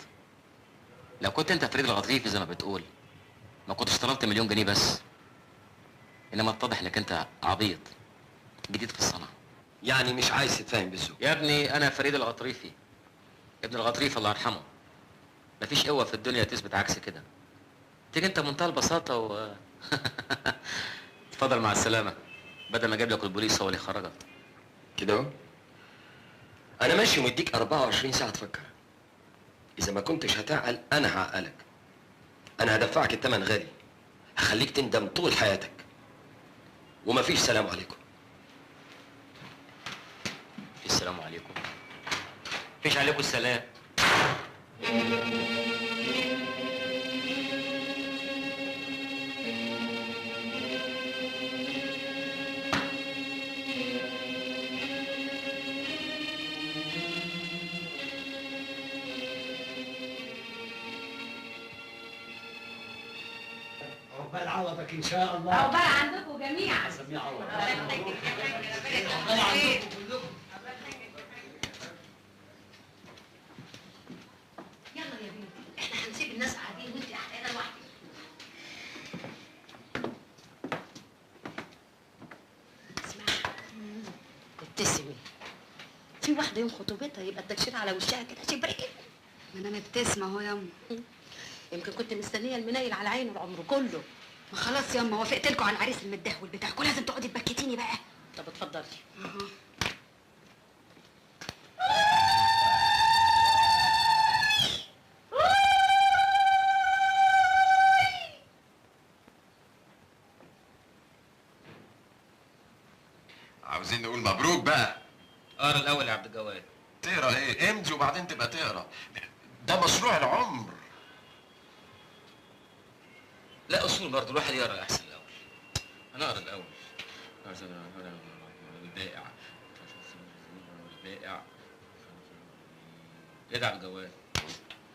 لو كنت أنت فريد الغطريفي زي ما بتقول ما كنتش طلبت 1,000,000 جنيه بس، إنما اتضح إنك أنت عبيط جديد في الصنعة. يعني مش عايز تتفاهم بالذوق؟ يا ابني أنا فريد الغطريفي ابن الغطريف الله يرحمه. مفيش قوة في الدنيا تثبت عكس كده. تيجي أنت بمنتهى البساطة و اتفضل مع السلامة، بدل ما أجيب لك البوليس هو اللي يخرجك. كده أهو؟ أنا ماشي ومديك 24 ساعة تفكر. إذا ما كنتش هتعقل أنا هعقلك. أنا هدفعك الثمن غالي، هخليك تندم طول حياتك. ومفيش سلام عليكم. عليكم. مفيش عليكم السلام. عقبال عوضك ان شاء الله. عقبال عندكم جميعا. سميع عوض. عقبال عندكم كلكم. يلا يا بنتي، احنا هنسيب الناس قاعدين وانت قاعدة لوحدك. اسمعي، ابتسمي. في واحدة يوم خطوبتها يبقى التكشير على وشها كده شبرين. ما انا مبتسمة اهو ياما. يمكن كنت مستنيه المنيل على عينه العمر كله. ما خلاص ياما، وافقت لكم على العريس المدهول بتاعكم، لازم تقعدي تبكتيني بقى. طب اتفضلي. عاوزين نقول مبروك بقى. اقرا الاول يا عبد الجواد. تقرا ايه؟ امضي وبعدين تبقى تقرا. ده مشروع العمر. لا اصول برضه الواحد يقرا احسن الاول. انا اقرا الاول. البائع البائع. ايه ده يا عبد الجواد؟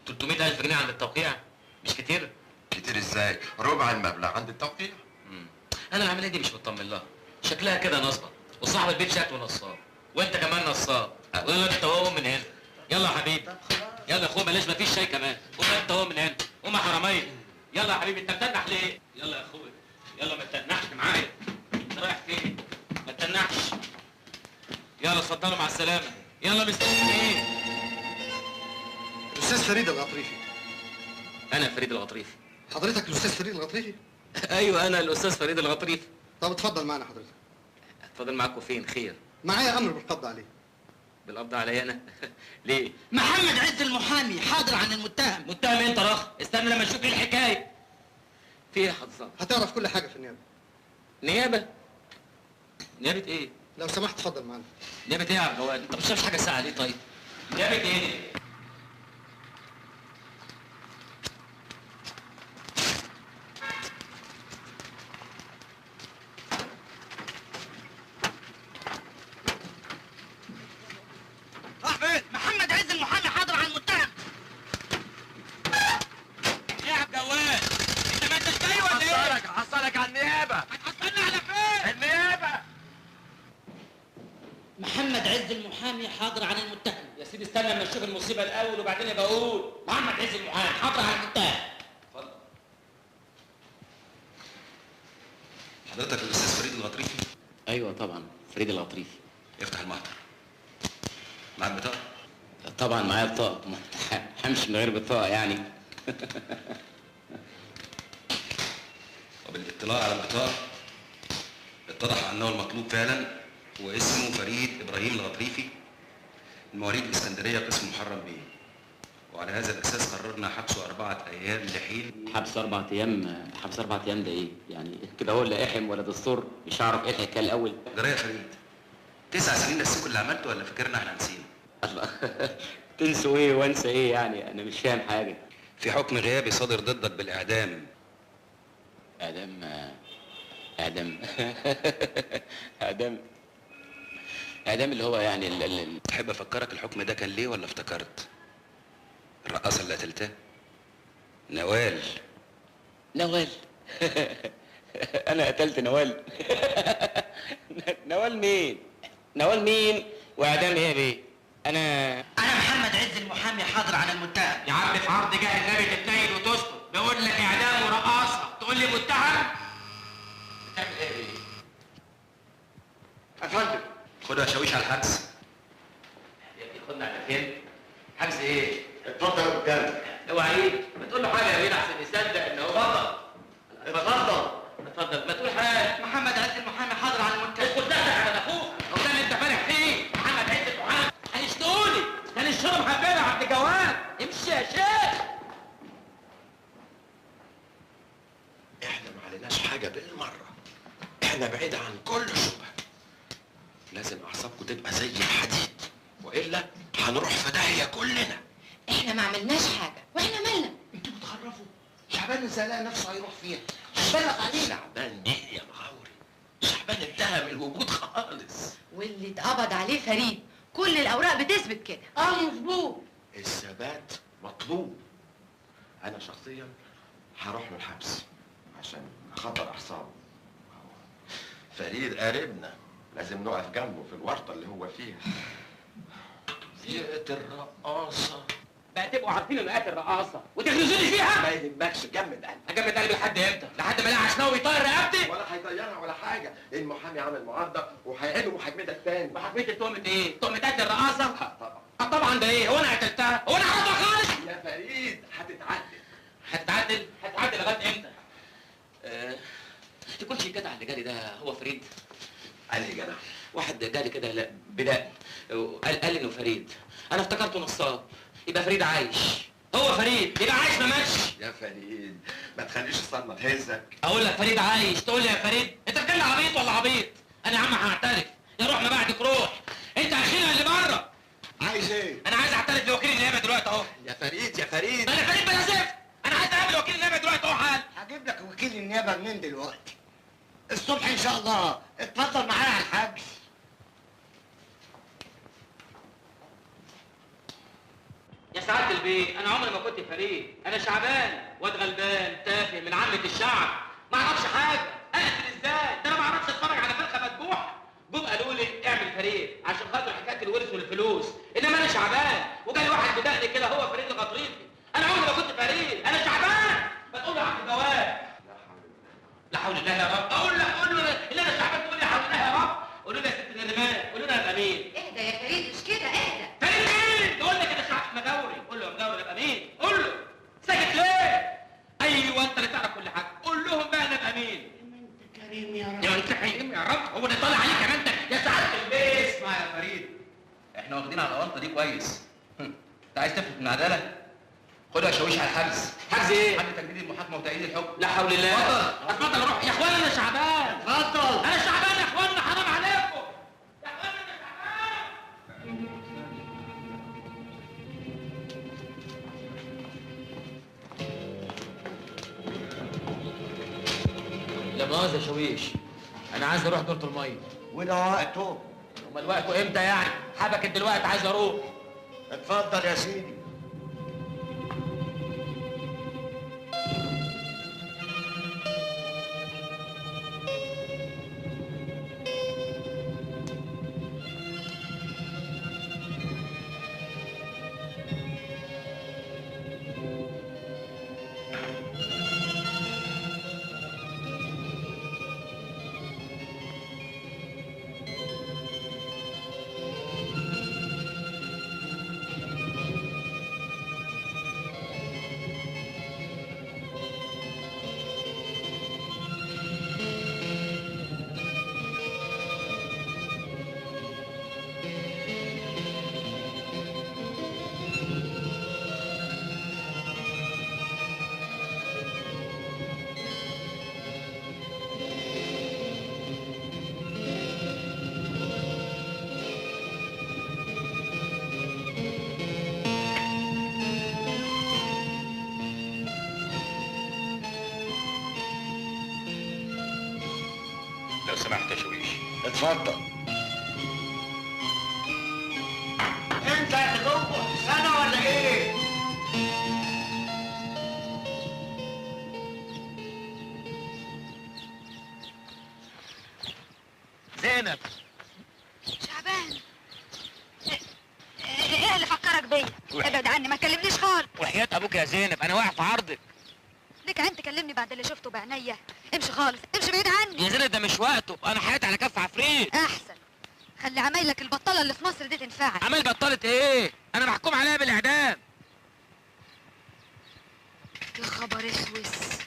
300,000 جنيه عند التوقيع؟ مش كتير؟ كتير ازاي؟ ربع المبلغ عند التوقيع. انا العملية دي مش مطمن لها، شكلها كده نصبه، وصاحب البيت شكله نصاب، وانت كمان نصاب. يلا انت وهو من هنا. يلا يا حبيبي. يلا يا اخويا، بلاش مفيش شاي كمان. قوم انت وهو من هنا. قوم يا حرامية. يلا يا حبيبي، انت بتتنح ليه؟ يلا يا اخويا، يلا ما تتنحش معايا. انت رايح فين؟ ما تتنحش. يلا اتفضلوا مع السلامة. يلا مستنيين ايه؟ الأستاذ فريد الغطريفي. أنا فريد الغطريفي. حضرتك الأستاذ فريد الغطريفي؟ أيوه أنا الأستاذ فريد الغطريفي. طب اتفضل معانا حضرتك. اتفضل معاكم فين؟ خير؟ معايا أمر بالقبض عليه. بالقبض عليا أنا؟ ليه؟ محمد عز المحامي حاضر عن المتهم. متهم انت رخ؟ استنى لما نشوف ايه الحكاية. في ايه يا حضرتك؟ هتعرف كل حاجة في النيابة. نيابة؟ نيابة ايه؟ لو سمحت اتفضل معانا. نيابة ايه يا عبد الجواد؟ انت مش شايف حاجة ساعة ليه طيب؟ نيابة ايه؟ راح فين؟ محمد عز المحامي حاضر على المتهم. ايه يا عبد الجواد؟ انت ما انتش جاي ولا ايه؟ حصلك على النيابة. هتحصلني على فين؟ النيابة. محمد عز المحامي حاضر عن المتهم. يا سيدي استنى اما نشوف المصيبة الاول وبعدين ابقى اقول. محمد عز المحامي حاضر عن المتهم. اتفضل. حضرتك الاستاذ فريد الغطريفي؟ ايوه طبعا فريد الغطريفي. افتح المحضر. معاك بطاقة؟ طبعا معايا بطاقة، همشي من غير بطاقة يعني. وبالاطلاع على البطاقة اتضح انه المطلوب فعلا هو اسمه فريد ابراهيم الغطريفي، مواليد الاسكندرية قسم محرم بيه. وعلى هذا الاساس قررنا حبسه 4 ايام لحين. حبس 4 ايام؟ حبس 4 ايام ده ايه؟ يعني كده هو لا احم ولا دستور، مش هعرف ايه الحكاية الاول. جرايه يا فريد، 9 سنين نسيكوا اللي عملته ولا فاكرنا احنا نسينا؟ الله تنسوا ايه وانسى ايه يعني؟ انا مش فاهم حاجة. في حكم غيابي صادر ضدك بالاعدام. اعدام؟ اعدام اعدام اعدام اللي هو يعني تحب افكرك الحكم ده كان ليه ولا افتكرت؟ الرقاصه اللي قتلتها نوال. نوال؟ انا قتلت نوال؟ نوال مين؟ نوال مين؟ واعدام ايه يا بيه؟ انا محمد عز المحامي حاضر على المتهم. يا عم في عرض جاه النبي تتنيل وتسكت، بقول لك اعدام ورقاصه تقول لي متهم؟ بتعمل ايه يا بيه؟ افندم خدوا يا شاويش على الحجز. يا ابني خدنا على فين؟ حجز ايه؟ اتفضل قدامك. اوعى ايه؟ ما تقول له حاجة يا بيه احسن يصدق ان هو. اتفضل اتفضل اتفضل. ما تقول حاجة. محمد عز المحامي حاضر على المتهم. اسكت ده على اخوك، هو ده اللي انت فالح فيه؟ محمد عز المحامي هيشتوني، كان الشرب حبيبي يا عبد الجواد. امشي يا شيخ. احنا ما عليناش حاجة بالمرة، احنا بعيد عن كل شبهه. لازم اعصابكم تبقى زي الحديد، والا هنروح في داهية كلنا. احنا ما عملناش حاجة، واحنا مالنا؟ انتوا بتخرفوا. شعبان ازاي لقى نفسه هيروح فيها؟ هيبلغ علينا. شعبان ايه يا مغاوري؟ شعبان انتهى من الوجود خالص. واللي اتقبض عليه فريد، كل الاوراق بتثبت كده. مظبوط. الثبات مطلوب. انا شخصيا هروح له الحبس عشان خطر اعصابه. فريد قريبنا، لازم نقف جنبه في الورطة اللي هو فيها. يقتل رقاصه بقى، تبقوا عارفين انه قاتل رقاصه وتغرزوني فيها؟ ما يهمكش، جمد قلبك. اجمد قلبي لحد امتى؟ لحد ما الاقي عشناوي يطير رقبتي؟ ولا هيطيرها ولا حاجة، المحامي عامل معارضة وهيعيدوا محاكمتك تاني. محاكمتي تهمه ايه؟ تهمه قتل الرقاصه؟ طبعا. طبعا ده ايه؟ هو انا قتلتها؟ هو انا عارفها خالص؟ يا فريد هتتعدل. هتتعدل؟ هتتعدل لغاية امتى؟ تكونش الجدع اللي جالي ده هو فريد؟ قال ايه جدع؟ واحد جالي كده بدقن قال انه فريد، انا افتكرته نصاب. يبقى فريد عايش، هو فريد يبقى عايش ما ماتش. يا فريد ما تخليش الصدمة تهزك. اقول لك فريد عايش تقول لي يا فريد؟ انت بتتكلم عبيط ولا عبيط؟ انا يا عم هعترف، يا روح ما بعدك روح، انت اخينا اللي بره. عايز ايه؟ انا عايز اعترف لوكيل النيابة دلوقتي اهو. يا فريد يا فريد. انا فريد بلا زفت، انا عايز اقابل وكيل النيابة دلوقتي اهو حالا. هجيب لك وكيل النيابة منين دلوقتي؟ الصبح ان شاء الله. اتفضل معايا على الحجز. يا سعادة البيه، أنا عمري ما كنت فريد، أنا شعبان، واد غلبان تافه من عامة الشعب، ما أعرفش حاجة، أقتل إزاي؟ ده أنا ما أعرفش أتفرج على فرخة مذبوحة. جم قالوا لي اعمل فريد عشان خاطر حكاية الورث والفلوس، إنما أنا شعبان، وجالي واحد بدقني كده هو فريد الغطريفي، أنا عمري ما كنت فريد، أنا شعبان. ما تقول له يا عبد الجواد. لا حول الله يا رب، أقول له قول له اللي أنا شعبان، تقول لي حول الله يا رب، قولوا لي يا ست نرمان، قولوا لي أنا مين؟ اهدى يا فريد، مش كده، اهدى. فريد مين؟ تقول لك أنا شعبان مجاوري، قول له يا مجاوري ابقى مين؟ قول له. ساكت ليه؟ ايوه انت اللي تعرف كل حاجة، قول لهم بقى انا ابقى مين؟ يا ما انت كريم يا رب. يا ما انت كريم يا رب، هو اللي طالع عليك يا ما انت يا سعادة البيت. اسمع يا فريد، احنا واخدين على الورطة دي كويس. انت عايز تفلت من العدالة؟ خدها يا شاويش على الحجز. حجز ايه؟ حد تجديد المحاكمة وتأييد الحكم. لا حول الله. اتفضل اتفضل روح يا اخوانا، انا شعبان. اتفضل. انا شعبان يا اخوانا، حرام عليكم. يا اخوانا انا شعبان. لا مؤاخذة يا شاويش، أنا عايز أروح دورة المية. وده وقته؟ أمال وقته إمتى يعني؟ حبكت دلوقتي عايز أروح. اتفضل يا سيدي. لو سمحت يا شويش. اتفضل. انت اللي جوه سنة ولا ايه؟ زينب. شعبان، ايه اللي فكرك بيا؟ ابعد عني، ما تكلمنيش خالص. وحياة ابوك يا زينب انا واقع في عرضك. ليك عين تكلمني بعد اللي شفته بعينيا؟ امشي خالص، امشي بعيد عني يا زينب، ده مش وقته، انا حياتي على كف عفريت. احسن، خلي عمايلك البطالة اللي في مصر دي تنفعك. عمايل بطاله ايه؟ انا محكوم عليها بالاعدام. يا خبر اسوس،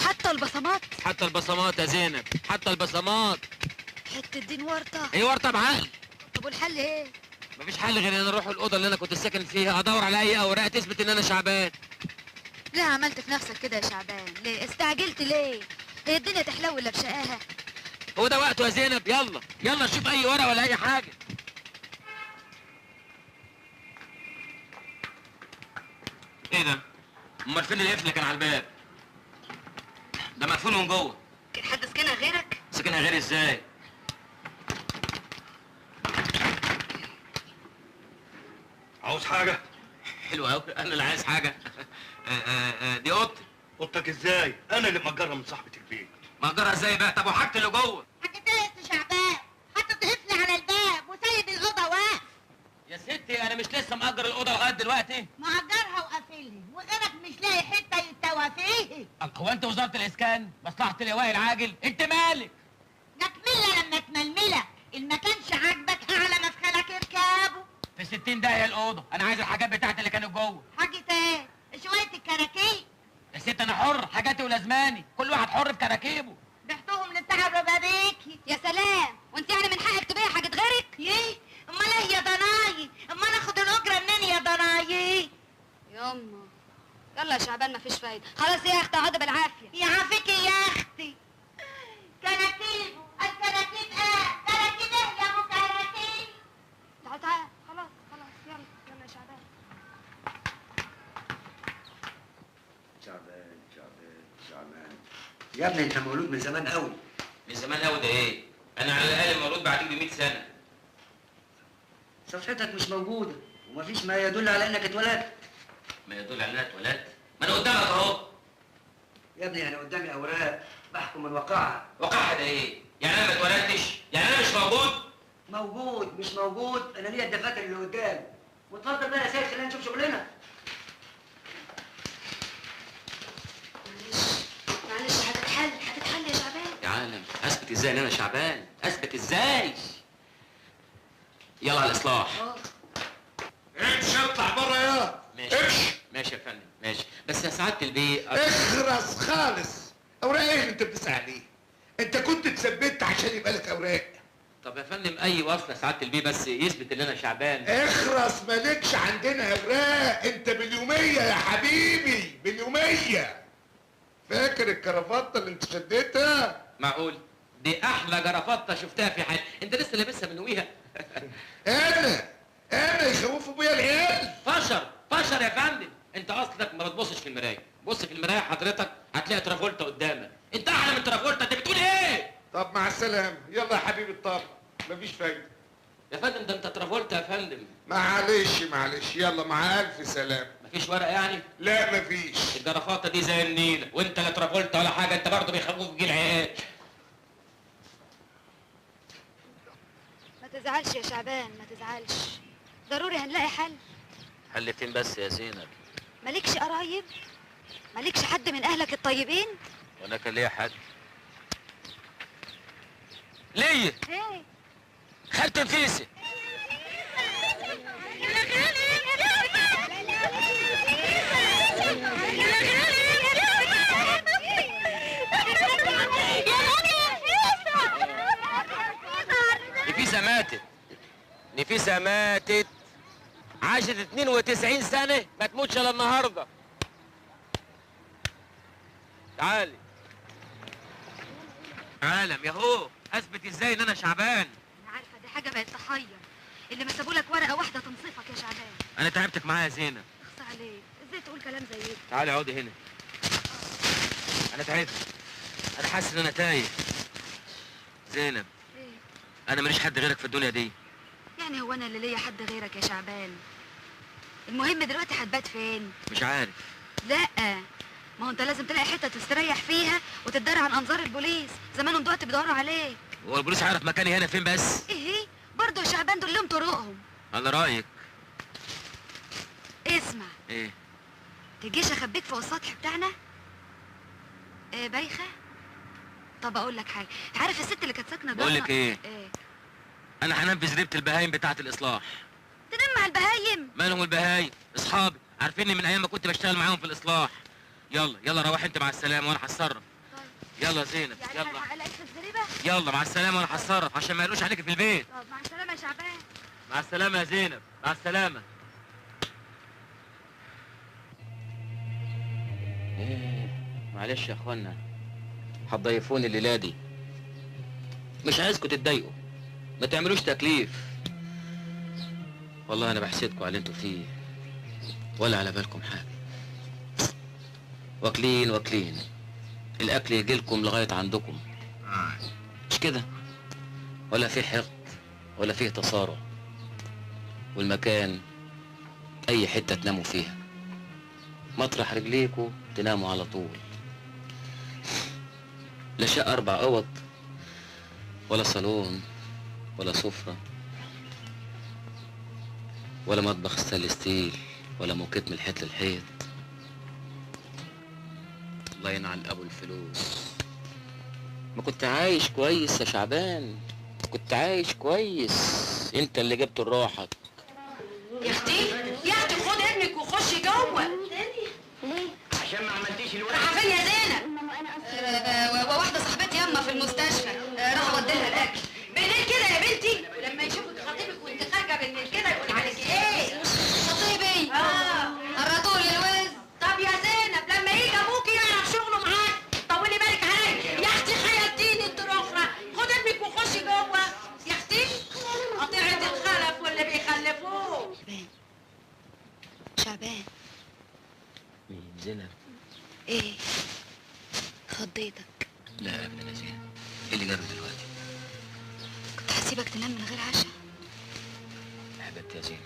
حتى البصمات؟ حتى البصمات يا زينب، حتى البصمات. حتة دين ورطة. ايه ورطة بعقل؟ طب والحل ايه؟ مفيش حل غير ان انا اروح الاوضة اللي انا كنت ساكن فيها ادور على اي اوراق تثبت ان انا شعبان. ليه عملت في نفسك كده يا شعبان؟ ليه استعجلت ليه؟ هي الدنيا تحلو الا بشقاها؟ هو ده وقته يا زينب، يلا يلا نشوف اي ورقة ولا اي حاجة. ايه ده؟ امال فين القفل اللي كان على الباب؟ ده مقفول من جوه. كان حد سكنها غيرك؟ سكنها غيري ازاي؟ عاوز حاجة؟ حلو قوي، انا اللي عايز حاجة. دي اوضتي. اوضتك ازاي؟ انا اللي مأجرها من صاحبة البيت. مأجرها ازاي بقى؟ طب وحاجتي اللي جوه؟ حاجتي يا شعبان، حاطط قفل على الباب وسايب الاوضة واقف. يا ستي انا مش لسه مأجر الاوضة لغاية دلوقتي؟ مأجرها وقافلها، وغيرك مش لاقي حتة يتوه فيها. هو انت وزارة الاسكان؟ مصلحة الايواء العاجل؟ انت مالك؟ ده لما تململك، اللي ما كانش عاجبك اعلى مدخلك اركبه. في 60 داهية الاوضة، انا عايز الحاجات بتاعتي اللي كانت جوه. حاجة ايه؟ شوية الكراكيب. يا ست انا حر، حاجاتي ولازماني، كل واحد حر في كراكيبه. بعتهم لبتاع الربابيكي. يا سلام، وانت يعني من حقك تبيع حاجة غيرك؟ ايه؟ امال ايه يا ضناي؟ امال اخد الاجرة منين يا ضناي؟ ياما يلا يا شعبان مفيش فايده، خلاص يا اختي اقعدي بالعافية. يعافيكي يا اختي. كراكيبه، الكراكيب ايه؟ كراكيب ايه يا ابو كراكيب؟ تعال تعال، خلاص خلاص يلا يلا يا شعبان. شعبان شعبان شعبان يا ابني انت مولود من زمان قوي. من زمان قوي ده ايه؟ انا على الاقل مولود بعديك ب 100 سنة. صفحتك مش موجودة ومفيش ما يدل على انك اتولدت. ما يدل على انك اتولدت؟ ما انا قدامك اهو. يا ابني انا قدامي اوراق بحكم من واقعها. واقعها ده ايه؟ يعني انا ما اتولدتش؟ يعني انا مش موجود؟ موجود مش موجود، انا ليا الدفاتر اللي قدامي. واتفضل بقى يا سيد خلينا نشوف شغلنا. معلش معلش هتتحل هتتحل يا شعبان. يا عالم اثبت ازاي ان انا شعبان؟ اثبت ازاي؟ يلا على الاصلاح. امشي اطلع بره يا ماشي. امشي. ماشي يا فندم ماشي، بس يا سعادة البيه اخرس خالص. اوراق ايه اللي انت بتسأل عليه؟ انت كنت اتثبت عشان يبقى لك اوراق. طب يا فندم اي وصله سعادة البيه بس يثبت ان انا شعبان. اخرس، مالكش عندنا اوراق، انت باليوميه يا حبيبي، باليوميه. فاكر الكرافته اللي انت شديتها؟ معقول؟ دي احلى جرافته شفتها في حياتي، انت لسه لابسها من ويها. انا يخوفوا بيا العيال. فشر فشر يا فندم، انت اصلك ما بتبصش في المراية، بص في المراية حضرتك هتلاقي ترافولتا قدامك، انت احلى من ترافولتا، انت بتقول ايه؟ طب مع السلامة، يلا يا حبيبي الطب، مفيش فايده. يا فندم ده انت ترافولتا يا فندم. معلش معلش، يلا مع الف سلامه. مفيش ورق يعني؟ لا مفيش. الجرافطه دي زي النيله، وانت لا ترافولتا ولا حاجة، انت برضه بيخوفوك جيل العيال. ما تزعلش يا شعبان ما تزعلش، ضروري هنلاقي حل. حل فين بس يا زينب؟ مالكش قرايب؟ مالكش حد من اهلك الطيبين؟ وانا كان ليا حد؟ ليا؟ ايه؟ خالتي نفيسة. نفيسة ماتت. نفيسة ماتت. عاشت 92 سنة ما تموتش الا النهارده. تعالي. عالم يا هو، اثبت ازاي ان انا شعبان؟ انا عارفه دي حاجة بقت تحير، اللي ما سابولك ورقة واحدة تنصفك يا شعبان. انا تعبتك معايا يا زينب. اخص عليك، ازاي تقول كلام زي ده؟ تعالي اقعدي هنا. انا تعبت، انا حاسس ان انا تايه. زينب ايه؟ انا ماليش حد غيرك في الدنيا دي. يعني هو انا اللي ليا حد غيرك يا شعبان؟ المهم دلوقتي هتبات فين؟ مش عارف. لا ما هو انت لازم تلاقي حتة تستريح فيها وتتدارى عن انظار البوليس، زمانهم دلوقتي بيدوروا عليك. هو البوليس عارف مكاني هنا فين بس؟ ايه برضه يا شعبان دول لهم طرقهم. على رايك. اسمع. ايه؟ تجيش اخبيك فوق السطح بتاعنا؟ ايه بايخة؟ طب اقول لك حاجة، عارف الست اللي كانت ساكنة جوه؟ بقول لك ايه؟ ايه؟ انا هنام في زريبه البهايم بتاعه الاصلاح. تنام مع البهايم؟ مالهم البهايم؟ اصحابي، عارفيني من ايام ما كنت بشتغل معاهم في الاصلاح. يلا يلا روح انت مع السلامة وانا هتصرف. طيب. يلا زينب يعني يلا. يعني في الزريبه؟ يلا مع السلامة وانا هتصرف عشان ما يقولوش عليك في البيت. طب مع السلامة يا شعبان. مع السلامة يا زينب، مع السلامة. ايه معلش يا اخوانا، هتضيفوني الليلة دي. مش عايزكم تتضايقوا، ما تعملوش تكليف. والله انا بحسدكم على اللي انتوا فيه، ولا على بالكم حاجة. واكلين واكلين، الاكل يجيلكم لغاية عندكم، مش كده؟ ولا فيه حقد ولا فيه تصارع، والمكان اي حتة تناموا فيها، مطرح رجليكوا تناموا على طول. لا شقه 4 اوض ولا صالون ولا سفره ولا مطبخ stainless steel ولا موكيت من الحيط للحيط. الله ينعل ابو الفلوس. ما كنت عايش كويس يا شعبان، كنت عايش كويس، انت اللي جبته لروحك. يا اختي يا اختي خد ابنك وخشي جوه. ليه؟ عشان ما عملتيش الورق. راح فين يا زينب؟ وواحدة صاحبتي ياما في المستشفى، راح اودي لها الاكل. بالليل كده يا بنتي، ولما يشوفك خطيبك وانت خارجه بالليل كده يقول عليك ايه؟ خطيبي؟ قرطوا لي الوز. طب يا زينب لما يجي ابوكي يعرف شغله معاك، طولي بالك عليا يا اختي. خيرتيني انت الاخرى، خد ابنك وخشي جوه يا اختي. قطيعة الخلف واللي بيخلفوه. شعبان. مين زينب؟ ايه خضيتك؟ لا ابدا يا زينب، ايه اللي جابك دلوقتي؟ كنت هسيبك تنام من غير عشاء؟ حبيبتي يا زينب،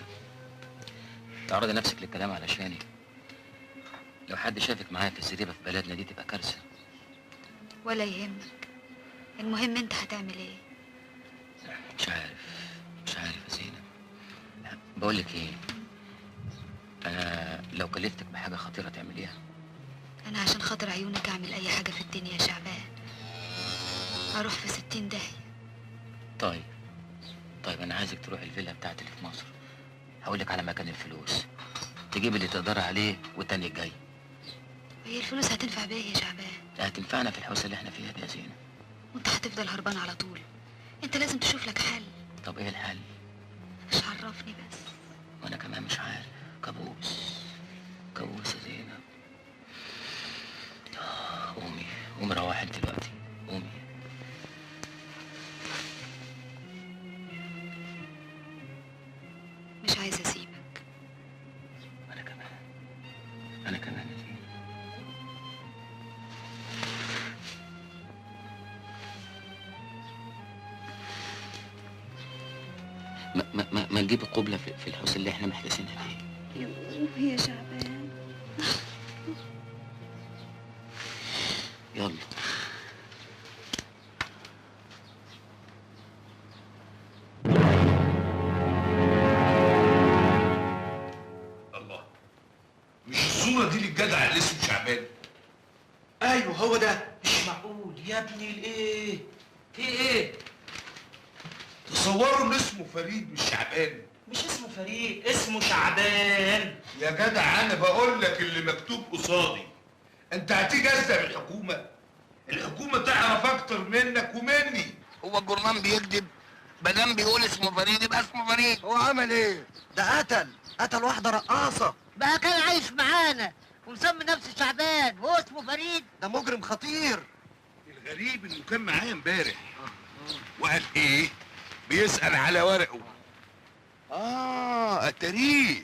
تعرضي نفسك للكلام علشاني. لو حد شافك معايا في الزريبه في بلدنا دي تبقى كارثة. ولا يهمك، المهم انت هتعمل ايه؟ مش عارف، مش عارف يا زينب. بقول لك ايه، انا لو كلفتك بحاجة خطيرة تعمليها؟ انا عشان خاطر عيونك اعمل اي حاجة في الدنيا يا شعبان، اروح في 60 داهية. طيب طيب، انا عايزك تروح الفيلا بتاعتي اللي في مصر، هقولك على مكان الفلوس، تجيب اللي تقدر عليه والتاني الجاي. هي الفلوس هتنفع بايه يا شعبان؟ لا هتنفعنا في الحوسة اللي احنا فيها دي يا زينب. وانت هتفضل هربان على طول، انت لازم تشوف لك حل. طب ايه الحل؟ مش عرفني بس. وانا كمان مش عارف. كابوس كابوس يا زينب. قومي قومي، روحي انت دلوقتي، قومي. مش عايزه اسيبك. انا كمان، انا كمان يا زينب. ما ما ما نجيب القبلة في الحوس اللي احنا محتاسينها دي. يوه يا شعبان. يلا. الله، مش الصورة دي للجدع اللي اسمه شعبان؟ ايوه هو ده. مش معقول يا ابني، الايه؟ في ايه؟ تصوروا ان اسمه فريد مش شعبان. مش اسمه فريد، اسمه شعبان. يا جدع انا بقول لك اللي مكتوب قصادي. انت هتيجي ازاي بالحكومة؟ الحكومة تعرف اكتر منك ومني. هو الجرنان بيكذب؟ مادام بيقول اسمه فريد يبقى اسمه فريد. هو عمل ايه؟ ده قتل واحدة رقاصه. بقى كان عايش معانا ومسمي نفسه شعبان وهو اسمه فريد. ده مجرم خطير. الغريب انه كان معايا امبارح وقال ايه؟ بيسأل على ورقة. اتاريه.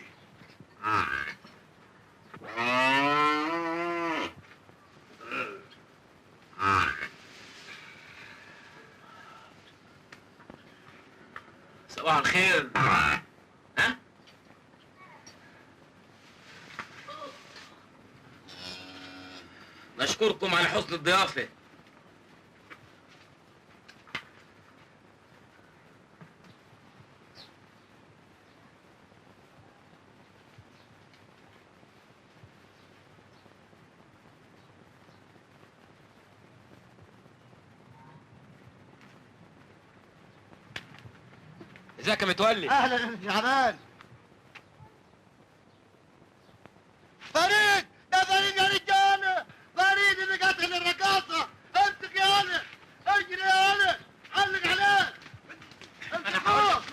صباح الخير. ها؟ نشكركم على حسن الضيافة. ازيك يا متولي؟ اهلا يا شعبان. فريد، ده فريد يا رجاله، فريد اللي قتل الرقاصه. امسك يا ولد، اجري يا ولد، علق عليه.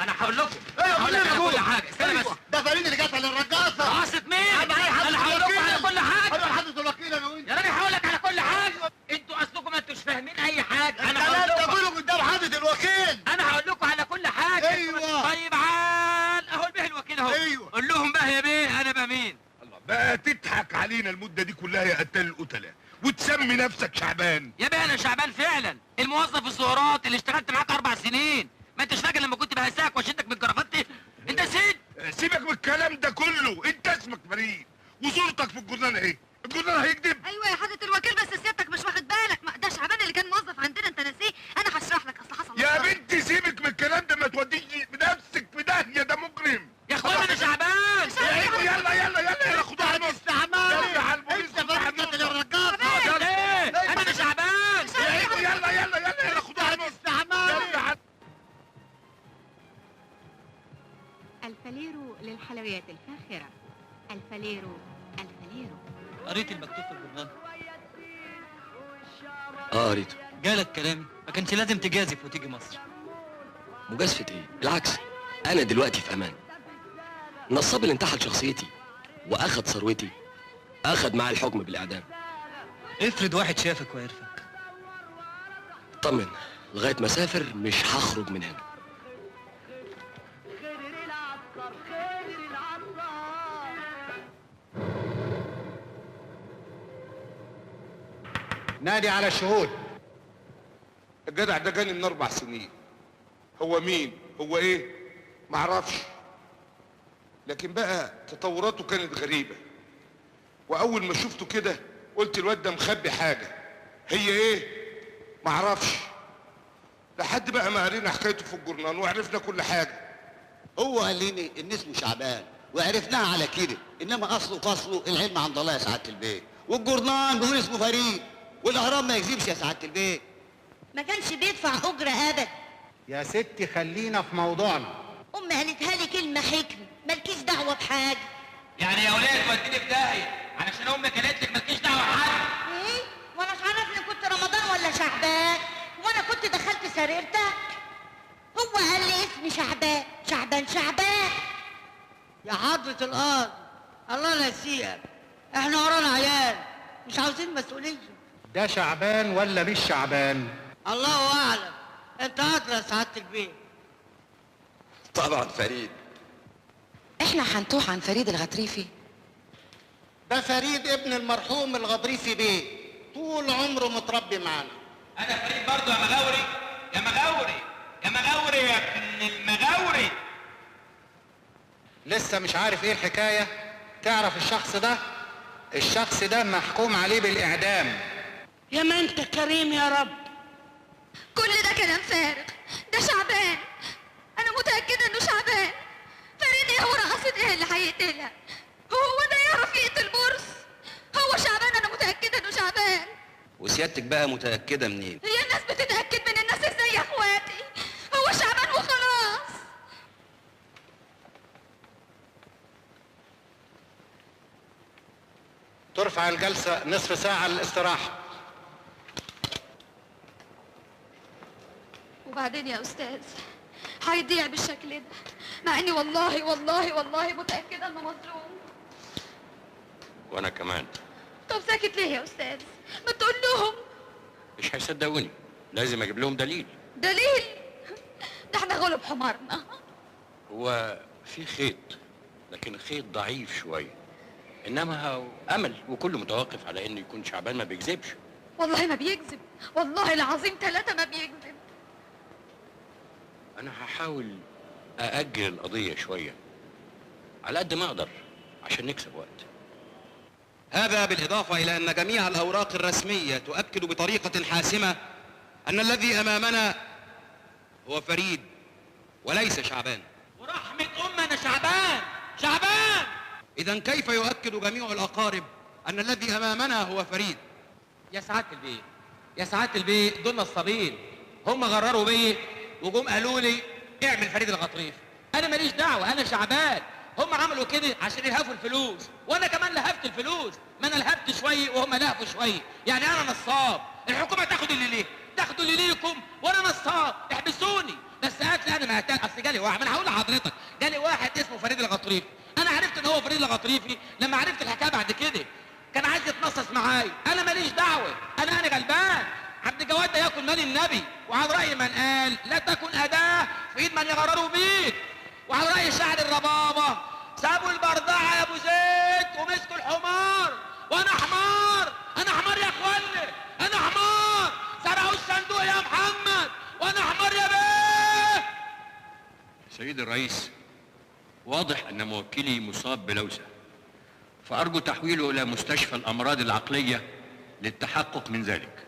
انا هقول لكم، هقول لك على كل حاجة. استنى بس، ده فريد اللي قتل الرقاصه. رقاصه مين؟ انا هقول لكم على كل حاجة. انا حضرة الوكيل انا وانت يا راجل، هقول لك على كل حاجة. انتوا اصلكم ما انتوش فاهمين اي حاجة. انا هقول لكم تقولوا قدام حضرة الوكيل. انا هقول لكم على كل حاجة. ايوه طيب، عال اهو البيه الوكيل اهو. ايوه قول لهم بقى يا بيه انا بقى مين. الله بقى بقى تضحك علينا المدة دي كلها يا قتال القتلة وتسمي نفسك شعبان؟ يا بيه انا شعبان فعلا، الموظف الزهورات اللي اشتغلت معاك 4 سنين. ما انتش فاكر لما كنت بهزقك واشدك من كرافتي؟ انت نسيت؟ سيبك من الكلام ده كله، انت اسمك فريد وصورتك في الجورنال ايه؟ الجورنال هيكذب؟ ايوه يا حضرة الوكيل، بس سيادتك مش واخد بالك، ما ده شعبان اللي كان موظف عندنا، انت ناسيه؟ انا هشرح لك اصل حصل. يا بنتي سيبك من الكلام ده، ما توديش بنفسك في داهية، ده مجرم. يا اخوانا انا شعبان. يلا يلا يلا يلا خدوها على النص. يلا على البوليس. انت فريد قتل الرقاصه. ايه؟ انا شعبان. يلا يلا يلا يلا خدوها على النص. الفاليرو للحلويات الفاخرة. الفاليرو، الفاليرو. قريت المكتوب في الجورنال؟ اه قريته. جالك كلامي؟ ما كانش لازم تجازف وتيجي مصر. مجازفة ايه؟ بالعكس، انا دلوقتي في امان. النصاب اللي انتحل شخصيتي واخد ثروتي اخد معاه الحكم بالاعدام. افرض واحد شافك وعرفك. اطمن، لغاية ما اسافر مش هخرج من هنا. نادي على الشهود. الجدع ده جاني من 4 سنين. هو مين؟ هو ايه؟ معرفش. لكن بقى تطوراته كانت غريبة. وأول ما شفته كده قلت الواد ده مخبي حاجة. هي ايه؟ معرفش. لحد بقى ما قرينا حكايته في الجورنال وعرفنا كل حاجة. هو قال لنا ان اسمه شعبان وعرفناها على كده، انما اصله فصله العلم عند الله يا سعادة البيت، والجورنال بيقول اسمه فريد، والاهرام ما يكذبش يا سعادة البيت. ما كانش بيدفع اجره ابدا. يا ستي خلينا في موضوعنا. امي قالتها لي كلمة حكمه، مالكيش دعوه بحاجة. يعني يا ولاد توديني في داهية علشان امك قالت لك مالكيش دعوه بحاجة؟ ايه؟ وانا مش عارف ان كنت رمضان ولا شعبان، وانا كنت دخلت سريرتك. هو قال لي اسمي شعبان شعبان شعبان. يا حضرة القاضي الله ينسيك، احنا ورانا عيال مش عاوزين مسؤولية. ده شعبان ولا مش شعبان؟ الله اعلم، انت ادرى يا سعادة البيت. طبعا فريد. احنا هنتوه عن فريد الغطريفي؟ ده فريد ابن المرحوم الغطريفي بيه، طول عمره متربي معانا. انا فريد برضه يا مغاوري، يا مغاوري، يا مغاوري، يا ابن المغاوري. لسه مش عارف ايه الحكاية؟ تعرف الشخص ده؟ الشخص ده محكوم عليه بالاعدام. يا ما انت كريم يا رب. كل ده كلام فارغ، ده شعبان، انا متاكدة انه شعبان. فريد ايه ورقصة ايه اللي هيقتلها؟ هو ده يعرف يقتل بورس؟ هو شعبان، انا متاكدة انه شعبان. وسيادتك بقى متاكدة منين؟ هي الناس بتتاكد من الناس ازاي يا اخواتي؟ هو شعبان وخلاص. ترفع الجلسة نصف ساعة للاستراحه. وبعدين يا استاذ هيضيع بالشكل ده، مع اني والله والله والله متاكدة انه مظلوم. وانا كمان. طب ساكت ليه يا استاذ؟ ما تقول لهم. مش هيصدقوني، لازم اجيب لهم دليل. دليل؟ ده احنا غلب حمارنا. هو في خيط، لكن خيط ضعيف شوية، انما هو امل، وكله متوقف على انه يكون شعبان ما بيكذبش. والله ما بيكذب، والله العظيم 3 ما بيكذب. انا هحاول أأجل القضية شوية على قد ما أقدر عشان نكسب وقت. هذا بالإضافة إلى أن جميع الأوراق الرسمية تؤكد بطريقة حاسمة أن الذي أمامنا هو فريد وليس شعبان. ورحمة أمنا شعبان شعبان. إذا كيف يؤكد جميع الأقارب أن الذي أمامنا هو فريد؟ يا سعادة البيه، يا سعادة البيه، دول نصابين، هم غرروا بيه وجم قالوا لي اعمل فريد الغطريفي. انا ماليش دعوه، انا شعبان. هم عملوا كده عشان يلهفوا الفلوس، وانا كمان لهفت الفلوس، ما انا لهفت شوية وهم لهفوا شوية، يعني انا نصاب. الحكومة تاخد اللي ليه، تاخدوا اللي ليكم، وانا نصاب، احبسوني. بس قتل انا ما قتل، اصل جالي واحد، ما انا هقول لحضرتك، جالي واحد اسمه فريد الغطريفي، انا عرفت ان هو فريد الغطريفي لما عرفت الحكاية بعد كده. كان عايز يتنصص معايا، انا ماليش دعوه، انا غلبان. عبد الجواد ده ياكل مال النبي، وعلى راي من قال لا تكن اداه في ايد من يغرروا بيك، وعلى راي شاعر الربابه سابوا البردعه يا ابو زيد ومسكوا الحمار. سيد الرئيس، واضح أن موكلي مصاب بلوزة، فأرجو تحويله إلى مستشفى الأمراض العقلية للتحقق من ذلك.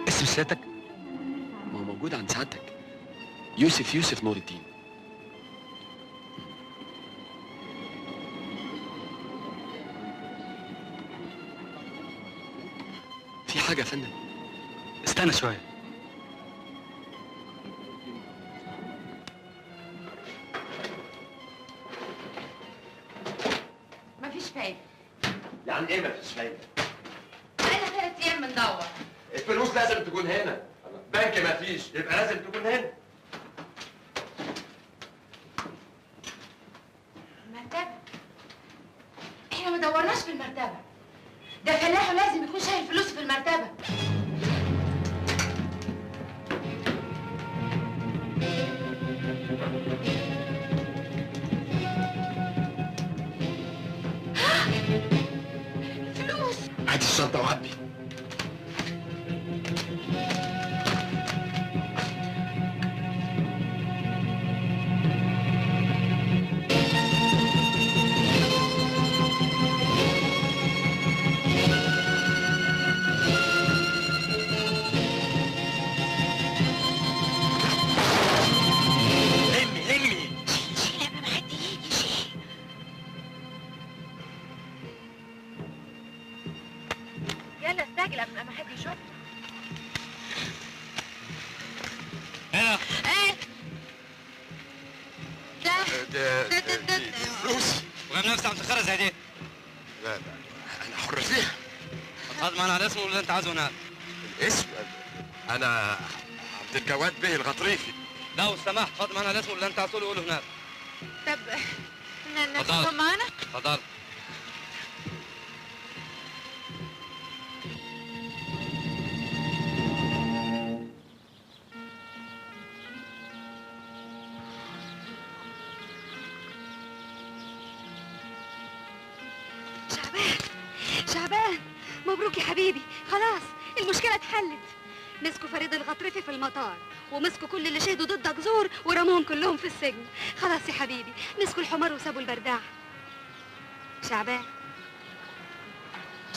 اسم سيادتك؟ ما هو موجود عند سعادتك، يوسف يوسف نور الدين. في حاجة يا فندم؟ استنى شوية. مفيش فايدة. يعني ايه مفيش فايدة؟ بقالنا 3 أيام بندور. الفلوس لازم تكون هنا، بنك مفيش، يبقى لازم تكون هنا. مرتبة؟ احنا ما دورناش في المرتبة. ده فلاح لازم يكون شايل فلوسه في المرتبة. فلوس. هاتي الشنطة وعبي. انت عايزه هناك؟ الاسم؟ انا عبد الجواد بيه الغطريفي. لو سمحت اتفضل معانا الاسم اللي انت عايزه قوله هناك. طب ناخدهم معانا؟ اتفضل. شعبان شعبان، مبروك يا حبيبي، خلاص المشكلة اتحلت. مسكوا فريد الغطرفي في المطار، ومسكوا كل اللي شهدوا ضدك زور ورموهم كلهم في السجن. خلاص يا حبيبي، مسكوا الحمار وسابوا البرداع. شعبان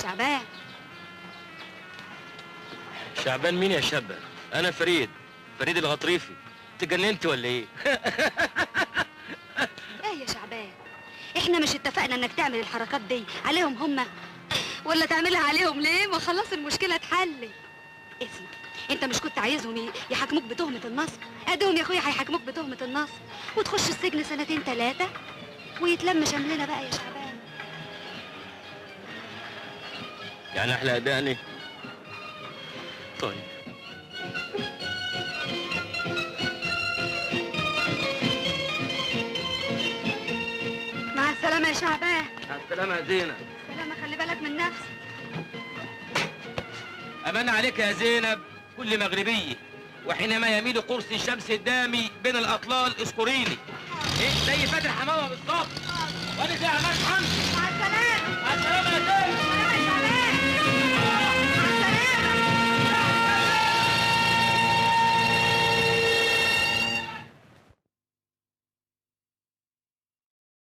شعبان شعبان مين يا شابة؟ أنا فريد، فريد الغطريفي. تجننت ولا إيه؟ إيه يا شعبان؟ إحنا مش اتفقنا إنك تعمل الحركات دي عليهم هما؟ ولا تعملها عليهم ليه؟ ما خلاص المشكلة اتحلت. اسمع، انت مش كنت عايزهم يحاكموك بتهمة النصب؟ اديهم يا اخويا هيحاكموك بتهمة النصب وتخش السجن 2 3 ويتلم شملنا بقى يا شعبان. يعني احلى ادائني؟ طيب مع السلامة يا شعبان. مع السلامة يا زينب. سلامة، خلي بالك من نفسك. أمان عليك يا زينب كل مغربية، وحينما يميل قرص الشمس الدامي بين الأطلال اذكريني. إيه زي فاتن حمامة بالظبط، وأنا زي عماد حمدي. مع السلامة. مع السلامة يا زينب.